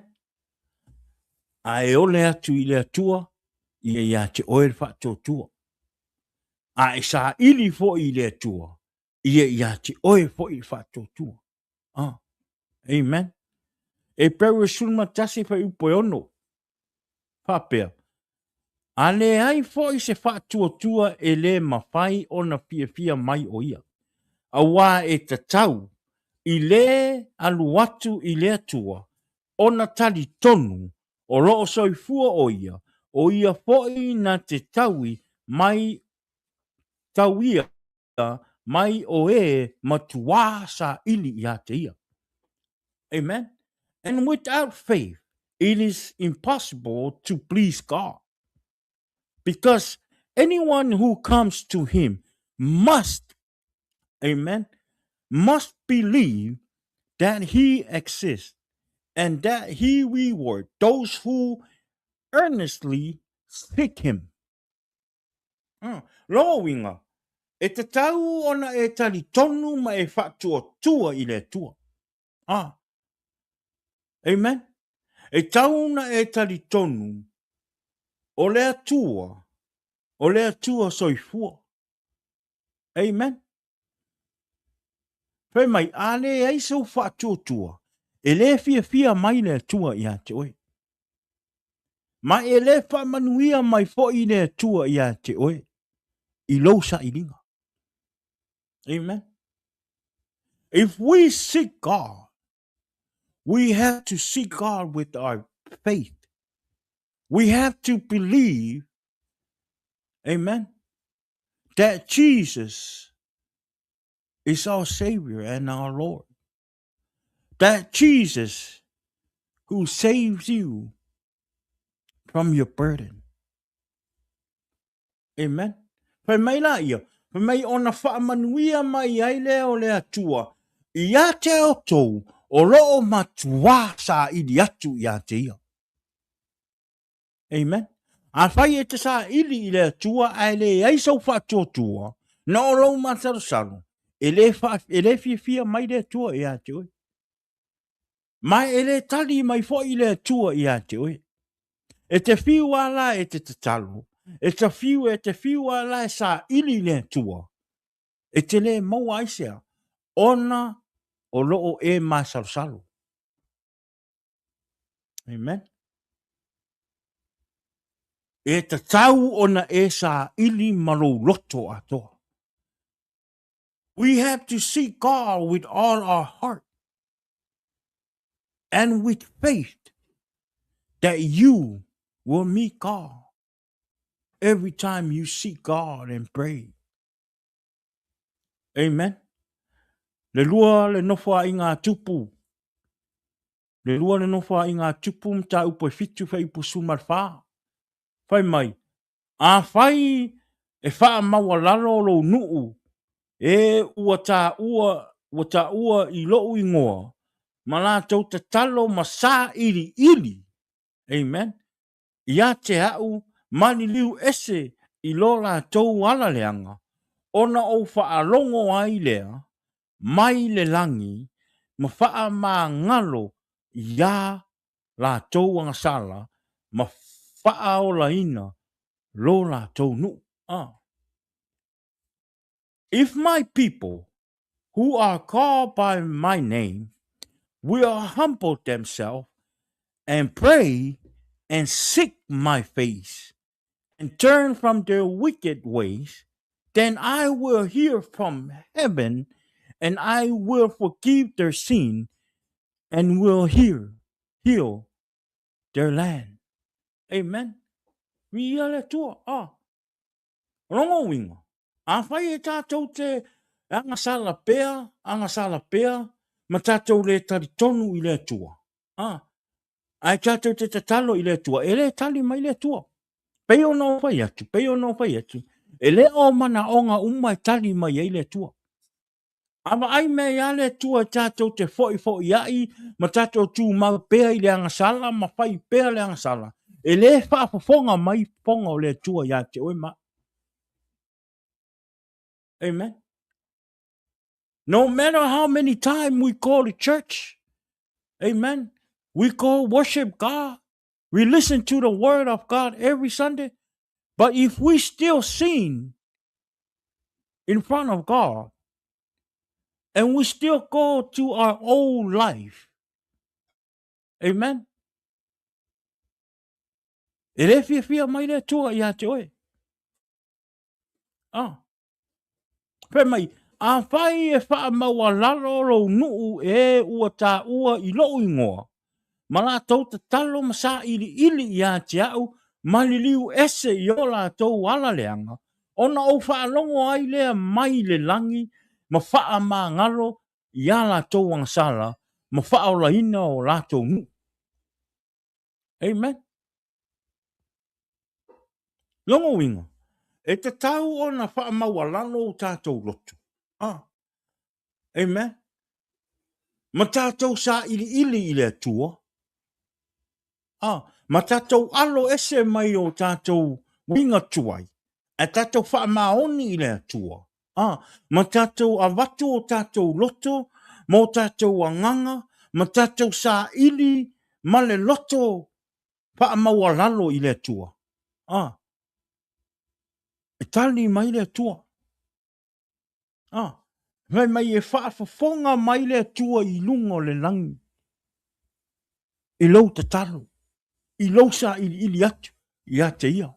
A e ole atu i le Atua, ia ia te oe le faatuatua. A e saili foi i le Atua, ia ia te oe foi le faatuatua. Ah. Amen. Hepereo 11 fuaiupu e 6. Faapea, A leai foi se faatuatua e lē mafai ona fiafia mai o ia, auā e tatau i le alu atu i le Atua ona talitonu o lo o soifua o ia, o ia foi na te taui mai tauia mai o e matuā saili iā te ia. Amen. And without faith, it is impossible to please God. Because anyone who comes to him must, amen, must believe that he exists and that he reward those who earnestly seek him. Lona uiga, e tatau ona e talitonu ma e faatuatua i le Atua. Ah. Amen. E tau na e talitonu o le Atua, o le Atua soifua. Amen. Fai mai, a leai sou faatuatua, e lē fiafia mai le Atua ia te oe. Ma e lē faamanuia mai foi le Atua ia te oe i lou sailiga. Amen. If we seek God, we have to seek God with our faith. We have to believe, amen, that Jesus is our Savior and our Lord. That Jesus who saves you from your burden. Amen. Fai mai la ia, fai mai ona faamanuia mai ai lea o le Atua ia te outou o lo o matuā saili atu ia te ia. Amen. Afai e te saili i le Atua ae leai sou faatuatua, na o lou masalosalo, e lē faa, e lē fiafia mai le Atua ia te oe. Ma e lē tali mai foi le Atua ia te oe. E te fiu a la e te tatalo, e te fiu, e te fiu a la e saili i le Atua, e te lē maua ai sea, Ona o lo o e masalosalo. Amen. E tatau ona e saili ma lou loto atoa. We have to seek God with all our heart and with faith that you will meet God every time you seek God and pray. Amen. Le lua le nofoaiga a Tupu. Le lua le nofoaiga a Tupu mataupu e fitu fuaiupu 14. Fai mai, Afai e faamaualalo lou nuu e ua taua ua taua i lou ingoa ma latou tatalo ma sailiili, amen, ia te a'u ma liliu ese i lo latou ala leaga, ona ou faalogo ai lea mai le lagi ma faamagalo iā latou agasala ma faaolaina lo latou nuu. Ah. If my people who are called by my name will humble themselves and pray and seek my face and turn from their wicked ways, then I will hear from heaven and I will forgive their sin and will hear, heal their land. Amen. Viia le Atua. Ah. Rongo uiga. Afai e tātou te agasala pea, agasala pea, ma tātou le talitonu i le Atua. Ah. Ae tātou te tatalo i le Atua, e le tali mai le Atua. Pei ona ou fai atu, pei ona ou fai atu, e le o manaoga uma e tali mai ai le Atua. A vaai mai lava le Atua e tātou te fo'ifo'ia'i ma tātou tumau pea i le agasala ma fai pea le agasala, e lē faafofoga mai fofoga o le Atua iā te oe ma a'u. Amen. No matter how many time we go to church, amen, we go worship God, we listen to the word of God every Sunday, but if we still sin in front of God, and we still go to our old life, amen, e lē fiafia mai le Atua iā te oe. Ah. Fai mai, Afai e faamaualalo lou nuu e ua taua i lou ingoa, ma latou tatalo ma sailiili ia te a'u ma liliu ese i o latou ala leaga, ona ou faalogo ai lea mai le lagi ma faamagalo iā latou agasala ma faaolaina o latou nuu. Amen. Lona uiga, e tatau ona faamaualalo o tatou loto. Ah. Amen. Ma tatou sailiili i le Atua. Ah, ma tatou alo ese mai o tatou uiga tuai, ae tatou faamaoni i le Atua. Ah, ma tatou avatu o tatou loto ma o tatou agaga, ma tatou saili ma le loto faamaualalo i le Atua. Ah, e tali mai le Atua. Ah, fai mai e faafofoga mai le Atua i luga o le lagi i lou tatalo, i lou sailiili atu ia te ia.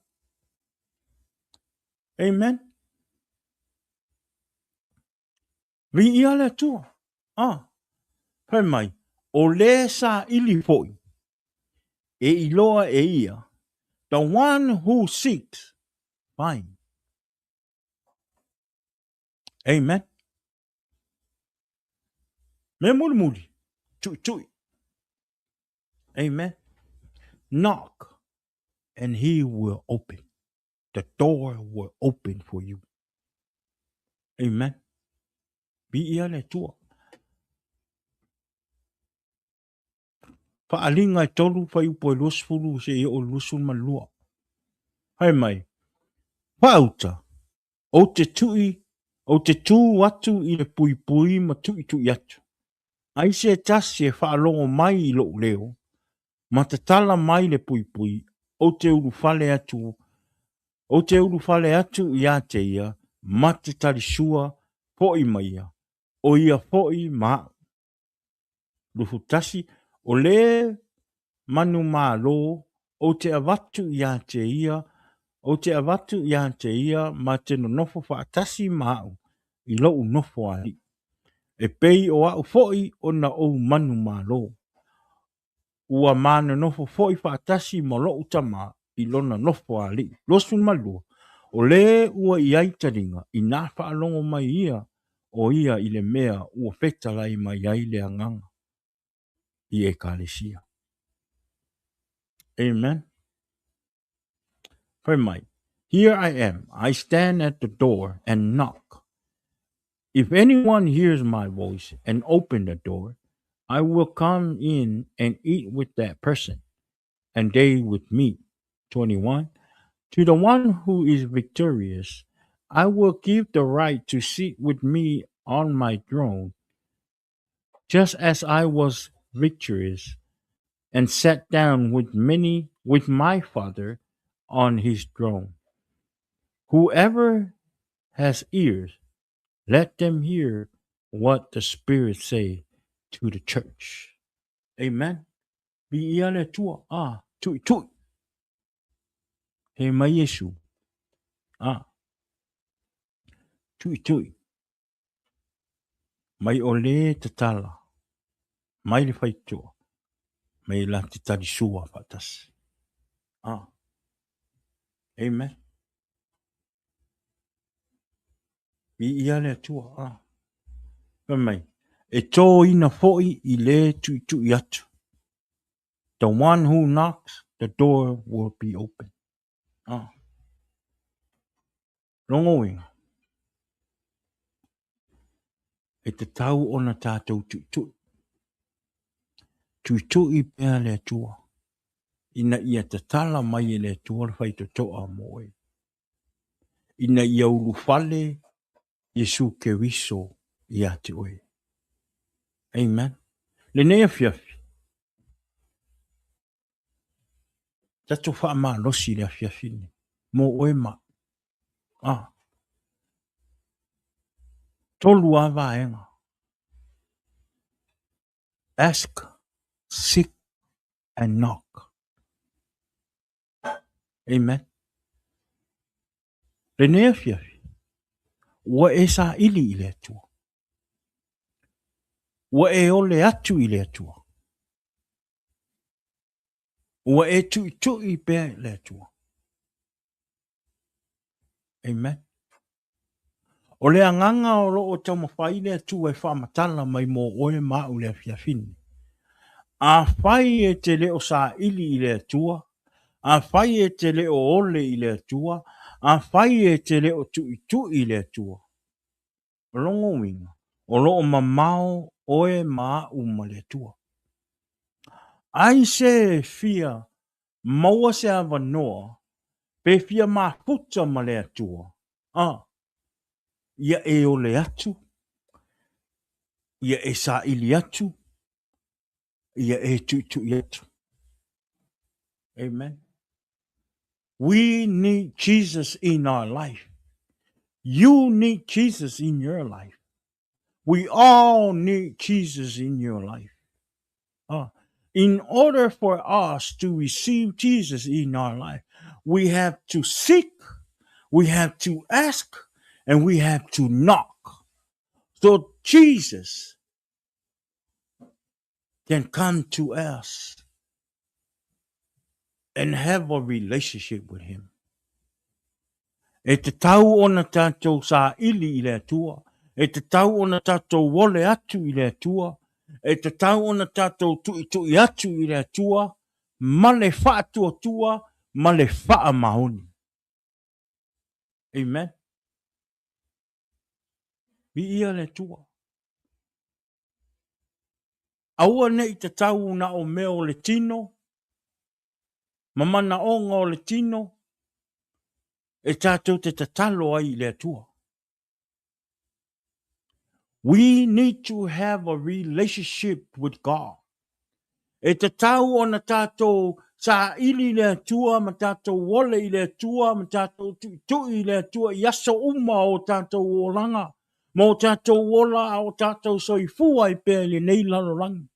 Amen. Viia le Atua. Ah, fai mai, o le saili foi e iloa e ia, the one who seeks, find. Amen. Mea mulimuli, tuitui. Amen. Knock and he will open. The door will open for you. Amen. Viia le Atua. Faaaliga e tolu fuaiupu e 20 seia oo i le 22. Fai mai, Faauta, ou te tui, ou te tū atu i le puipui ma tuitui atu. Ai se tasi e faalogo mai i lou leo, ma tatala mai le puipui, ou te ulufale atu, ou te ulufale atu iā te ia, ma te talisua foi ma ia. o ia foi ma a'u. 21, O le manumalo ou te avatu ia te ia, ou te avatu ia te ia ma te nonofo faatasi ma a'u i lo'u nofo alii, e pei o a'u foi ona ou manumalo. Ua ma nonofo foi faatasi ma lo'u Tama i lona nofo alii. 22, O le ua i ai taliga, inā faalogo mai ia o ia i le mea ua fetalai mai ai le Agaga i Ekalesia. Amen. Fai mai, Here I am, I stand at the door and knock. If anyone hears my voice and open the door, I will come in and eat with that person, and they with me. 21. To the one who is victorious, I will give the right to sit with me on my throne, just as I was victorious and sat down with many with my Father on his throne. Whoever has ears, let them hear what the Spirit say to the church. Amen. Viia le Atua. Ah, tu'itu'i. He mai Iesu. Ah, tu'itu'i. Mai o lē tatala, mai le faitotoa, mai la te talisua faatasi. Ah. Amen. Viia le Atua. Ah. Fai mai, e tōina foi i lē tu'itu'i atu. The one who knocks, the door will be open. Ah. Lona uiga, e tatau ona tātou tu'itu'i. Tu'itu'i pea le Atua, ina ia tatala mai e le Atua le faitotoa mo oe. Ina ia ulufale Iesu Keriso ia te oe. Amen. Lenei afiafi, tatou faamalosi i le afiafi lenei, mo oe ma a'u. Ah. Tolu a vaega. Ask, seek and knock. Amen. Lenei afiafi, ua e saili i le Atua. Ua e ole atu i le Atua. Ua e tu'itu'i pea i le Atua. Amen. O le agaga o lo o taumafai le Atua e faamatala mai mo oe ma a'u i le afiafi nei. Afai e te le o saili i le Atua, afai e te le o ole i le Atua, afai e te le o tu'itu'i i le Atua, o lona uiga, o lo o mamao oe ma a'u ma le Atua. Ai se fia maua se avanoa pe fia mafuta ma le Atua, a, ia e ole atu, ia e saili atu, ia e tu'itu'i atu. Amen. We need Jesus in our life. You need Jesus in your life. We all need Jesus in your life. In order for us to receive Jesus in our life, we have to seek, we have to ask, and we have to knock. So Jesus can come to us and have a relationship with him. E tatau ona tātou saili i le Atua, e tatau ona tātou ole atu i le Atua, e tatau ona tātou tu'itu'i atu i le Atua, ma le faatuatua, ma le faamaoni. Amen. Viia le Atua. Aua ne i tatau na o mea o le tino, ma manaoga o le tino, e tātou te tatalo ai i le Atua. We need to have a relationship with God. E tatau ona tātou saili i le Atua ma tātou ole i le Atua ma tātou tu'itu'i i le Atua i aso uma o tātou olaga. ma o tatou ola a o tatou soifua ai pea i lenei lalolagi,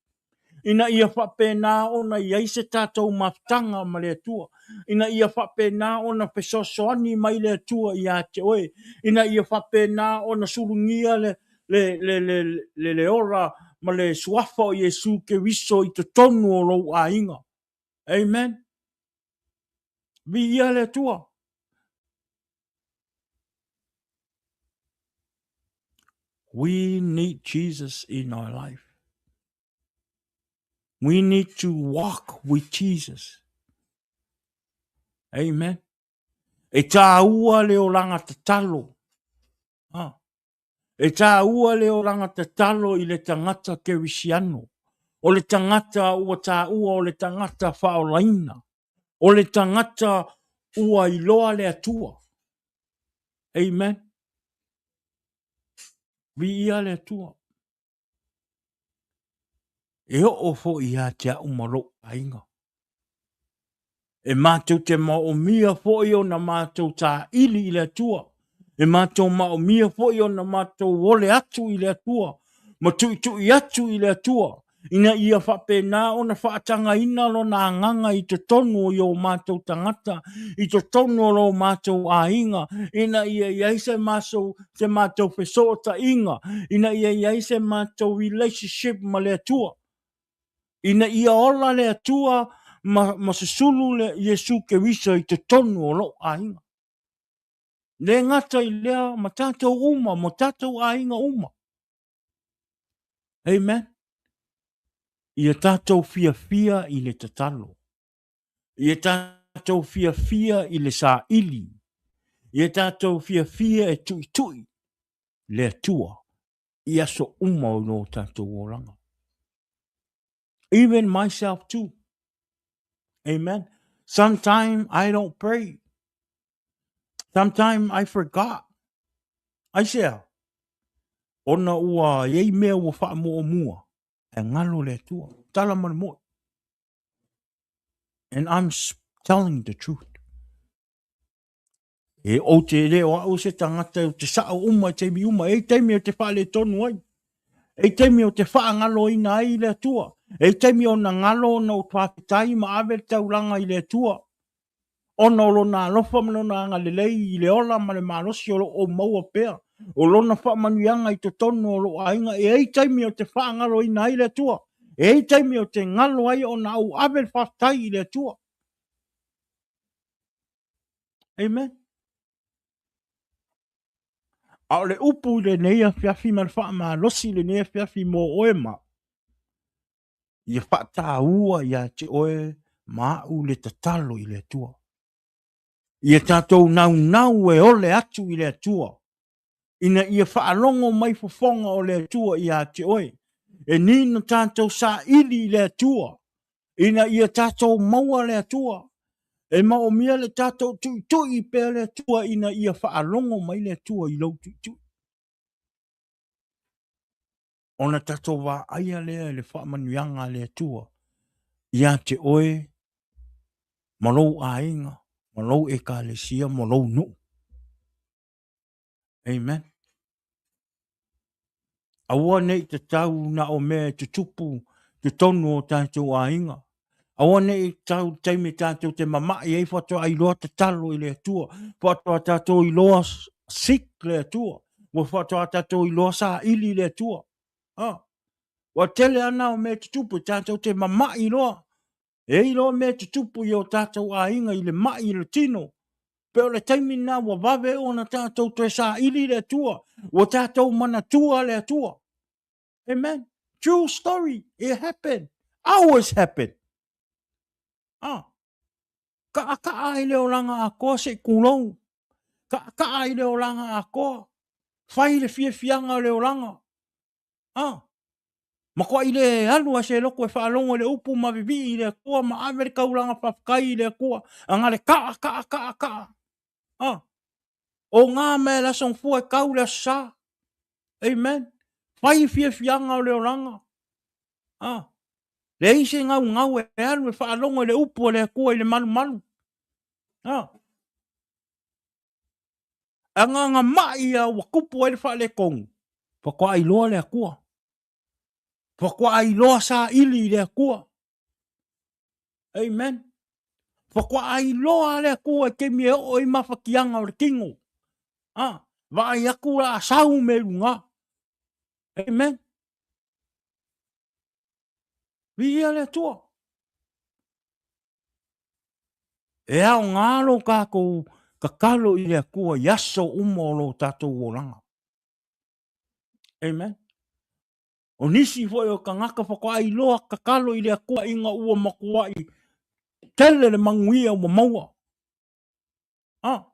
ina ia faapena ona i ai se tatou mafutaga ma le Atua, ina ia faapena ona fesoasoani mai le Atua ia te oe, ina ia faapena ona sulugia le ola ma le suafa o Iesu Keriso i totonu o lou aiga. Amen. Viia le Atua. We need Jesus in our life. We need to walk with Jesus. Amen. E tāua le olaga tatalo. Ha. E tāua le olaga tatalo i le tagata kerisiano. O le tagata ua tāua o le tagata faaolaina. O le tagata ua iloa le Atua. Amen. Viia le Atua. E oo foi ia te au ma lou aiga. E matou te maomia foi ona matou tāili i le Atua. E matou maomia foi ona matou ole atu i le Atua ma tuitui atu i le Atua ina ia faapena ona faatagaina lona agaga i totonu o i o matou tagata, i totonu o lo matou aiga, ina ia i ai se matou, se matou fesootaiga, ina ia i ai se matou relationship ma le Atua. Ina ia ola le Atua ma, ma susulu le Iesu Keriso i totonu o lou aiga. Le gata i lea ma tatou uma, ma tatou aiga uma. Amen. Ia tatou fiafia i le tatalo. Ia tatou fiafia i le saili. Ia tatou fiafia e tuitui le Atua i aso uma o lo tatou olaga. Even myself too. Amen. Sometimes I don't pray. Sometimes I forgot. Aisea? Ona ua i ai mea ua faamuamua e galo le Atua. Tala ma le moi. And I'm telling the truth. E ou te le o au se tagata o te sao uma i taimi uma. E i taimi o te faaletonu ai. E i taimi o te faagaloina ai i le Atua. E i taimi o na galo ona ou faafetai ma ave le taulaga i le Atua. Ona o lona alofa ma lona agalelei i le ola ma le malosi o lo o maua pea. O lona faamanuiaga i totonu o lou aiga. E i taimi o te faagaloina ai le Atua. E i taimi o te galo ai ona ou ave le faafetai i le Atua. Amen. A o le upu i lenei afiafi ma le faamalosi i lenei afiafi mo oe ma ia faataua ia te oe ma au le tatalo i le Atua. Ia tatou naunau e ole atu i le Atua ina ia faalogo mai fofoga o le Atua ia te oe. E ni na tatou saili i le Atua, ina ia tatou maua le Atua. E maomia le tatou tuitui pea le Atua ina ia faalogo mai le Atua i lou tuitui. Ona tatou vaaia lea i le faamanuiaga a le Atua ia te oe ma lou aiga, ma lou ekalesia, ma lou nuu. Amen. Aua ne i tatau na o mea e tutupu totonu o tatou aiga. Aua ne i tatau le taimi tatou te mama'i ai faatoa iloa tatalo i le Atua, faatoa tatou iloa seek le Atua, ua faatoa tatou iloa saili le Atua. Ha. Ua tele ana o mea e tutupu tatou te mama'i loa. E i loa mea e tutupu i o tatou aiga i le ma'i i le tino. Pe o le taimi lena ua vave ona tatou toe saili le Atua, ua tatou manatua le Atua. Amen. True story. It happened. Always happen. Ah. Kaʻakaʻa i le olaga atoa se i kulou. Kaʻakaʻa i le olaga atoa. Fai le fiafiaga o le olaga. Ah. Matuai le alu a se loto e faalogo i le upu ma vivii i le Atua ma ave le taulaga faafetai i le Atua aga le kaa kaa kaa kaa. Ah. O ngā mea le aso gafua e tau le aso sa. Amen. Fai fiafiaga o le olaga. Ah. Leai se gaugau e alu e faalogo i le upu a le Atua i le malumalu. Ah. Agaga mai ia ua tupu ai le faaletonu. Faatoa iloa le Atua. Faatoa iloa saili i le Atua. Amen. Faatoa iloa le Atua i taimi e oo ai mafatiaga o le tino. Ah, vaai atu la a sau me luga. Amen. Viia le Atua. E aoga lo tatou tatalo i le Atua i aso uma o lo tatou olaga. Amen. O nisi foi o tagata faatoa iloa tatalo i le Atua ina ua matuai tele le manuia ua maua. Ah.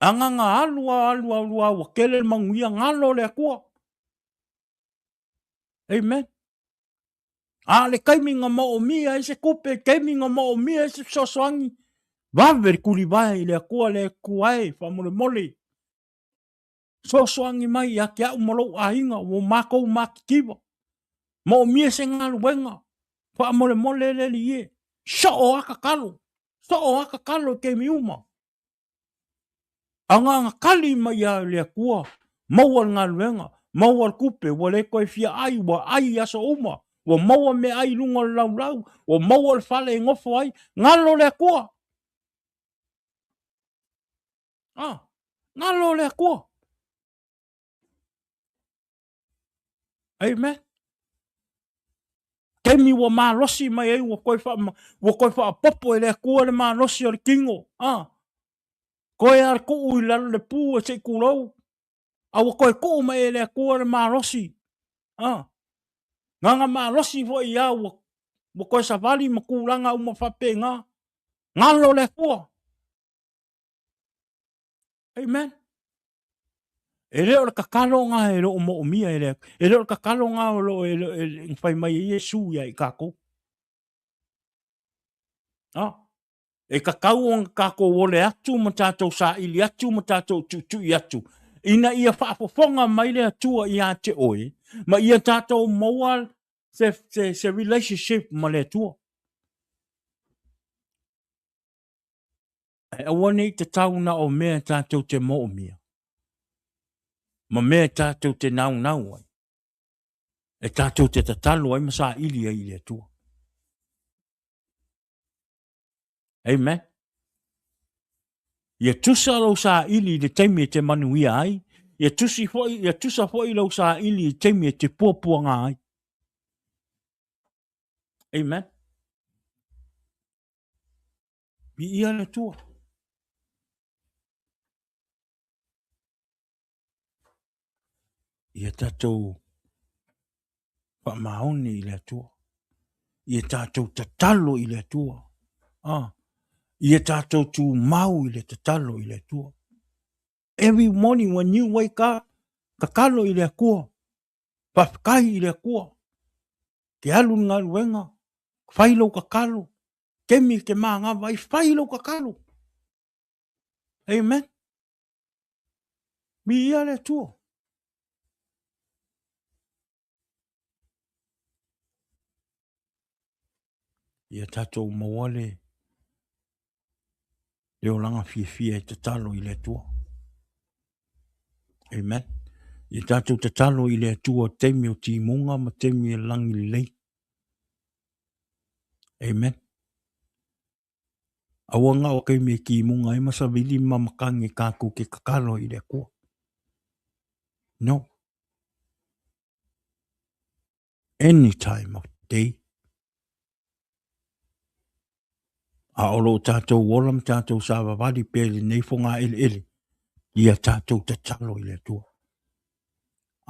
Agaga alu a alu alu a ua tele le manuia galo le Atua. Amen. A le taimi na moomia ai se tupe, taimi na moomia ai se fesoasoani, vave le tulivae i le Atua, le Atua e, faamolemole. Fesoasoani mai ia te au ma lou aiga, ua matou matitiva. Moomia se galuega, faamolemole le Alii e. Soo a tatalo, soo a tatalo i taimi uma. Agaga kali mai ia le Atua, maua le galuega, maua le tupe, ua le toe fia ai, ua ai i aso uma, ua maua meaai i luga o le laulau, ua maua le fale e nofo ai, galo le Atua. Ah, galo le Atua. Amen. Taimi ua malosi mai ai ua toe faa, ua toe faapopo e le Atua le malosi o le tino. Ah. Toe a le tuu i lalo le pu e se i tulou. A ua toe tuu mai e le Atua le malosi. Ah. Gaga malosi foi ia ua, ua toe savali ma tulaga uma faapena. Galo le Atua. Amen. E le o le tatalo na e le o moomia e le, e le o le tatalo na o lo e, e, e fai mai ai Iesu ia i kākou. Ah, e tatau ona tātou ole atu ma tātou saili atu ma tātou tuitui atu ina ia faafofoga mai le Atua ia te oe ma ia tātou maua se, se, se relationship ma le Atua. Ae aua ne i tatau na o mea tatou te moomia, ma mea tatou te naunau ai, e tatou te tatalo ai ma saili ai i le Atua. Amen. Ia tusa lou saili i le taimi e te manuia ai, ia tusi foi, ia tusa foi lou saili i taimi e te puapuaga ai. Amen. Viia le Atua. Ia tatou faamaoni i le Atua. Ia tatou tatalo i le Atua. Ah, ia tatou tumau i le tatalo i le Atua. Every morning when you wake up, tatalo i le Atua. Faafetai i le Atua. Te alu i le galuega, fai lou tatalo, taimi te manava ai, fai lou tatalo. Amen. Viia le Atua. Ia tatou maua le le olaga fiafia e tatalo i le Atua. Amen. Ia tatou tatalo i le Atua taimi o timuga ma taimi e lagi lelei. Amen. Aua nga o taimi e timuga ai ma savili ma makangi kātou te tatalo i le Atua. No. Any time of the day. A o lo tātou ola ma tātou savavali pea i lenei fogaeleele, ia tātou tatalo i le Atua.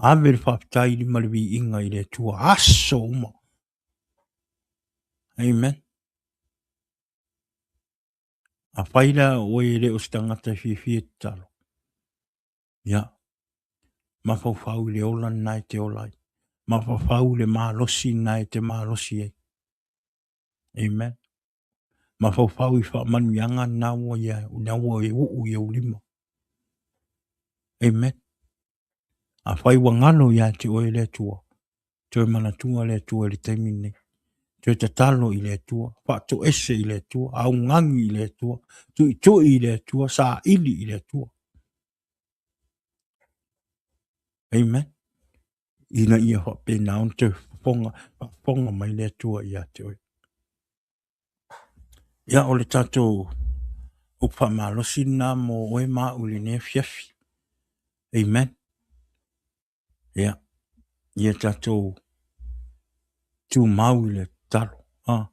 Ave le faafetai ma le viiga i le Atua, aso uma. Amen. Afai la oe e le o se tagata e fiafia e tatalo, ia, mafaufau i le ola lena e te ola ai. Mafaufau i le malosi lena e te malosi ai. Amen. Mafaufau i faamanuiaga na ua ia, na ua e uu i ou lima. Amen. Afai ua galo ia te oe le Atua, toe manatua le Atua i le taimi lenei. Toe tatalo i le Atua, faatoese i le Atua, augani i le Atua, tuitui i le Atua, saili i le Atua. Amen. Ina ia faapena ona toe fofoga, faafofoga mai le Atua ia te oe. Ia, o le tatou upu faamalosi lena mo oe ma au i lenei afiafi. Amen. Ia, ia tatou tumau i le tatalo. Ah.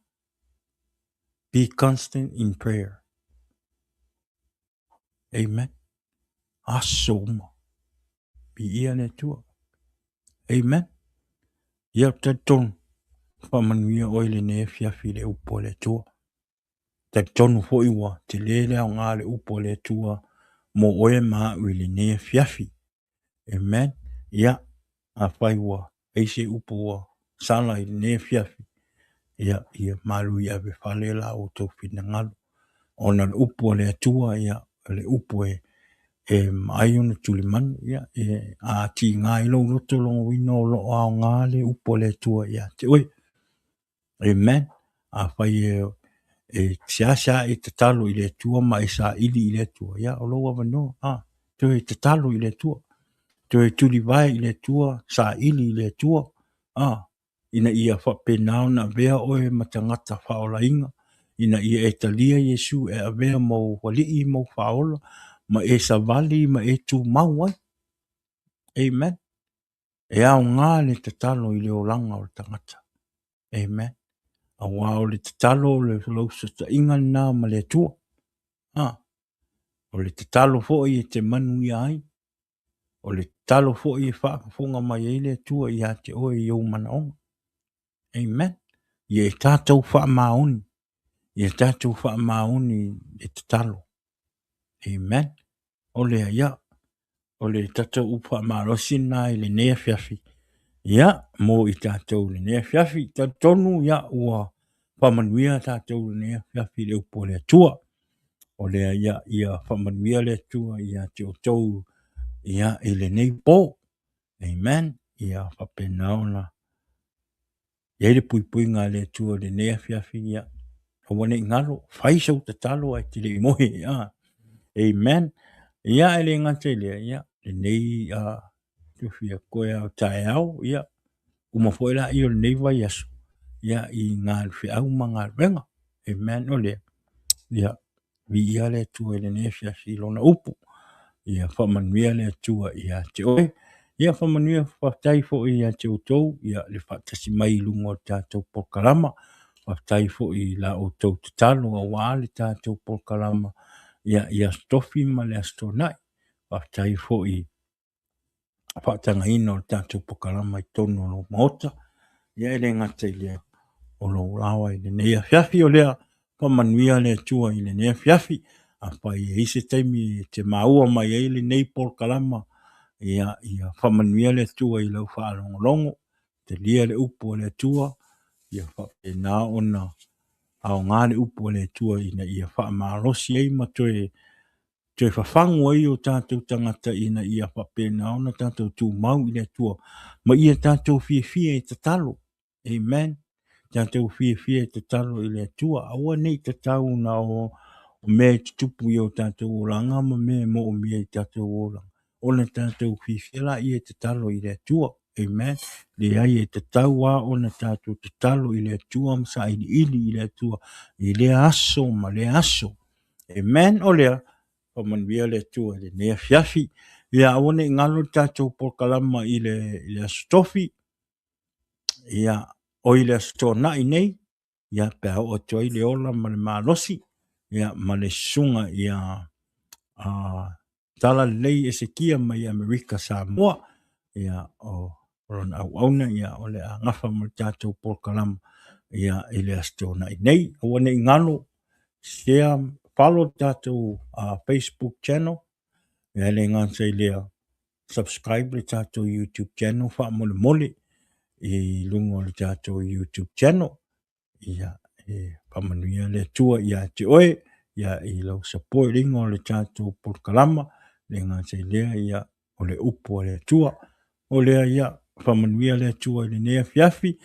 Be constant in prayer. Amen. Aso uma. Viia le Atua. Amen. Ia, talitonu, faamanuia oe i lenei afiafi i le upu a le Atua. Talitonu foi ua tele le aoga o le upu a le Atua mo oe ma au i lenei afiafi. Amen. Ia, afai ua ai se upu ua sala i lenei afiafi, ia, ia malu i ave fale la outou finagalo. Ona o le upu a le Atua, ia, o le upu e, e maai ona tulimanu, ia, e, a tiga ai lou loto lona uiga o lo o aoga le upu a le Atua ia te oe. Amen. Afai e, e seasea e tatalo i le Atua ma e saili i le Atua, ia, o lou avanoa, a, toe tatalo i le Atua, toe tulivae i le Atua, saili i le Atua, a, ina ia faapena ona avea oe ma tagata faaolaina, ina ia e talia Iesu e avea ma ou alii ma ou faaola, ma e savali ma e tumau ai. Amen. E aoga le tatalo i le olaga o le tagata. Amen. Aua o le tatalo o le lou fesootaiga lena ma le Atua. A, o le tatalo foi e te manuia ai. O le tatalo foi e faafofoga mai ai le Atua ia te oe i ou manaoga. Amen. Ia e tatou faamaoni. Ia tatou faamaoni i le tatalo. Amen. O lea, ia, o le tatou upu faamalosi lena i lenei afiafi. Ia, mo i tatou i lenei afiafi. Talitonu, ia, ua faamanuia tatou i lenei afiafi i le upu a le Atua. O lea, ia, ia faamanuia le Atua ia te outou, ia, i lenei po. Amen. Ia faapena ona i ai le puipuiga a le Atua i lenei afiafi, ia, aua ne i galo, fai sou tatalo ae te le i moe. Ia. Amen. Ia, e le gata i lea, ia, lenei tufia koe ao taeao, ia, uma foi la ia o lenei vaiaso, ia, i ngā feau ma galuega. Amen. O lea, ia, Viia le Atua i lenei afiafi i lona upu. Ia faamanuia le Atua ia te oe. Ia faamanuia faafetai foi ia te outou ia le faatasi mai i luga o le tatou polokalama. Faafetai foi i la outou tatalo aua le tatou polokalama ia i Aso Tofi ma le Aso Toonai. Faafetai foi faatagaina o le tatou polokalama i totonu o lou maota. Ia e le gata i lea, o lou laoa i lenei afiafi o lea, faamanuia le Atua i lenei afiafi. Afai e i ai se taimi e te maua mai ai lenei polokalama, ia, ia faamanuia le Atua i lau faalogologo, talia le upu a le Atua, ia faapena ona aoga le upu a le Atua ina ia faamalosi ai ma toe toe fafagu ai o tatou tagata ina ia faapena ona tatou tumau i le Atua ma ia tatou fiafia e tatalo. Amen. Tatou fiafia e tatalo i le Atua. Aua ne i tatau na o mea e tutupu i o tatou olaga ma mea e moomia i tatou olaga. Ona tatou fiafia laia e tatalo i le Atua. Amen. Leai e tatau lava ona tatou tatalo i le Atua ma sailiili i le Atua i lea aso ma lea aso. Amen. O lea, faamanuia le Atua i lenei afiafi. Ia aua ne i galo le tatou polokalama i le, i le Aso Tofi, ia, o i le Aso Toonai nei, ia, pe a oo atu ai le ola ma le malosi, ia, ma le susuga ia Talalelei Esekia mai Amerika Samoa, ia, o lona auauna, ia, o le a gafa ma le tatou polokalama, ia, i le Aso Toonai nei. Aua ne i galo, share, follow le tatou Facebook channel, ia, e le gata i lea, subscribe le tatou YouTube channel faamolemole i luga o le tatou YouTube channel. Ia, e faamanuia le Atua ia te oe, ia i lau supporting o le tatou polokalama, le gata i lea, ia, o le upu a le Atua. O lea, ia, faamanuia le Atua i lenei afiafi,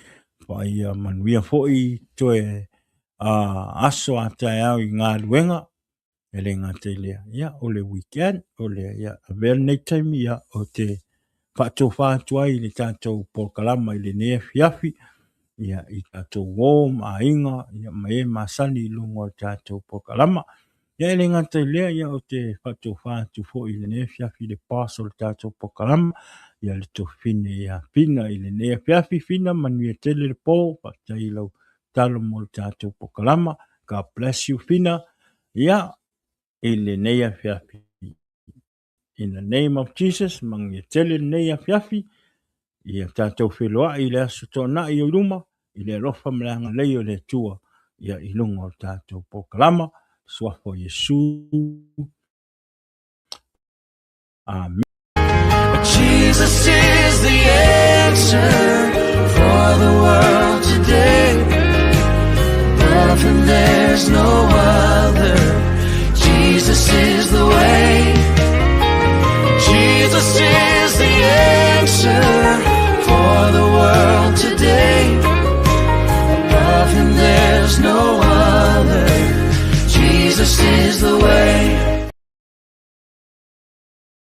ia manuia foi toe aso a taeao i galuega, e le gata i lea, ia, o le weekend, o lea, ia, avea lenei taimi, ia, ou te faatofa atu ai i le tatou polokalama i lenei afiafi, ia, i tatou uo ma aiga, ia, ma e masani i luga o le tatou polokalama. Ia, e le gata i lea, ia, ou te faatofa atu foi i lenei afiafi i le boss o le tatou polokalama, ia, le Tofine ia Fina i lenei afiafi. Fina, manuia tele le po, faafetai i lau talo mo le tatou polokalama. God bless you, Fina. Ia, i lenei afiafi. In the name of Jesus, manuia tele lenei afiafi. Ia tatou feiloai i le aso Toonai o i luma, i le alofa ma le agalelei o le Atua, ia i luga o le tatou polokalama, suafa o Iesu. Amen. Jesus is the answer for the world today. Above him there's no other. Jesus is the way. Jesus is the answer for the world today. Above him there's no other. Jesus is the way.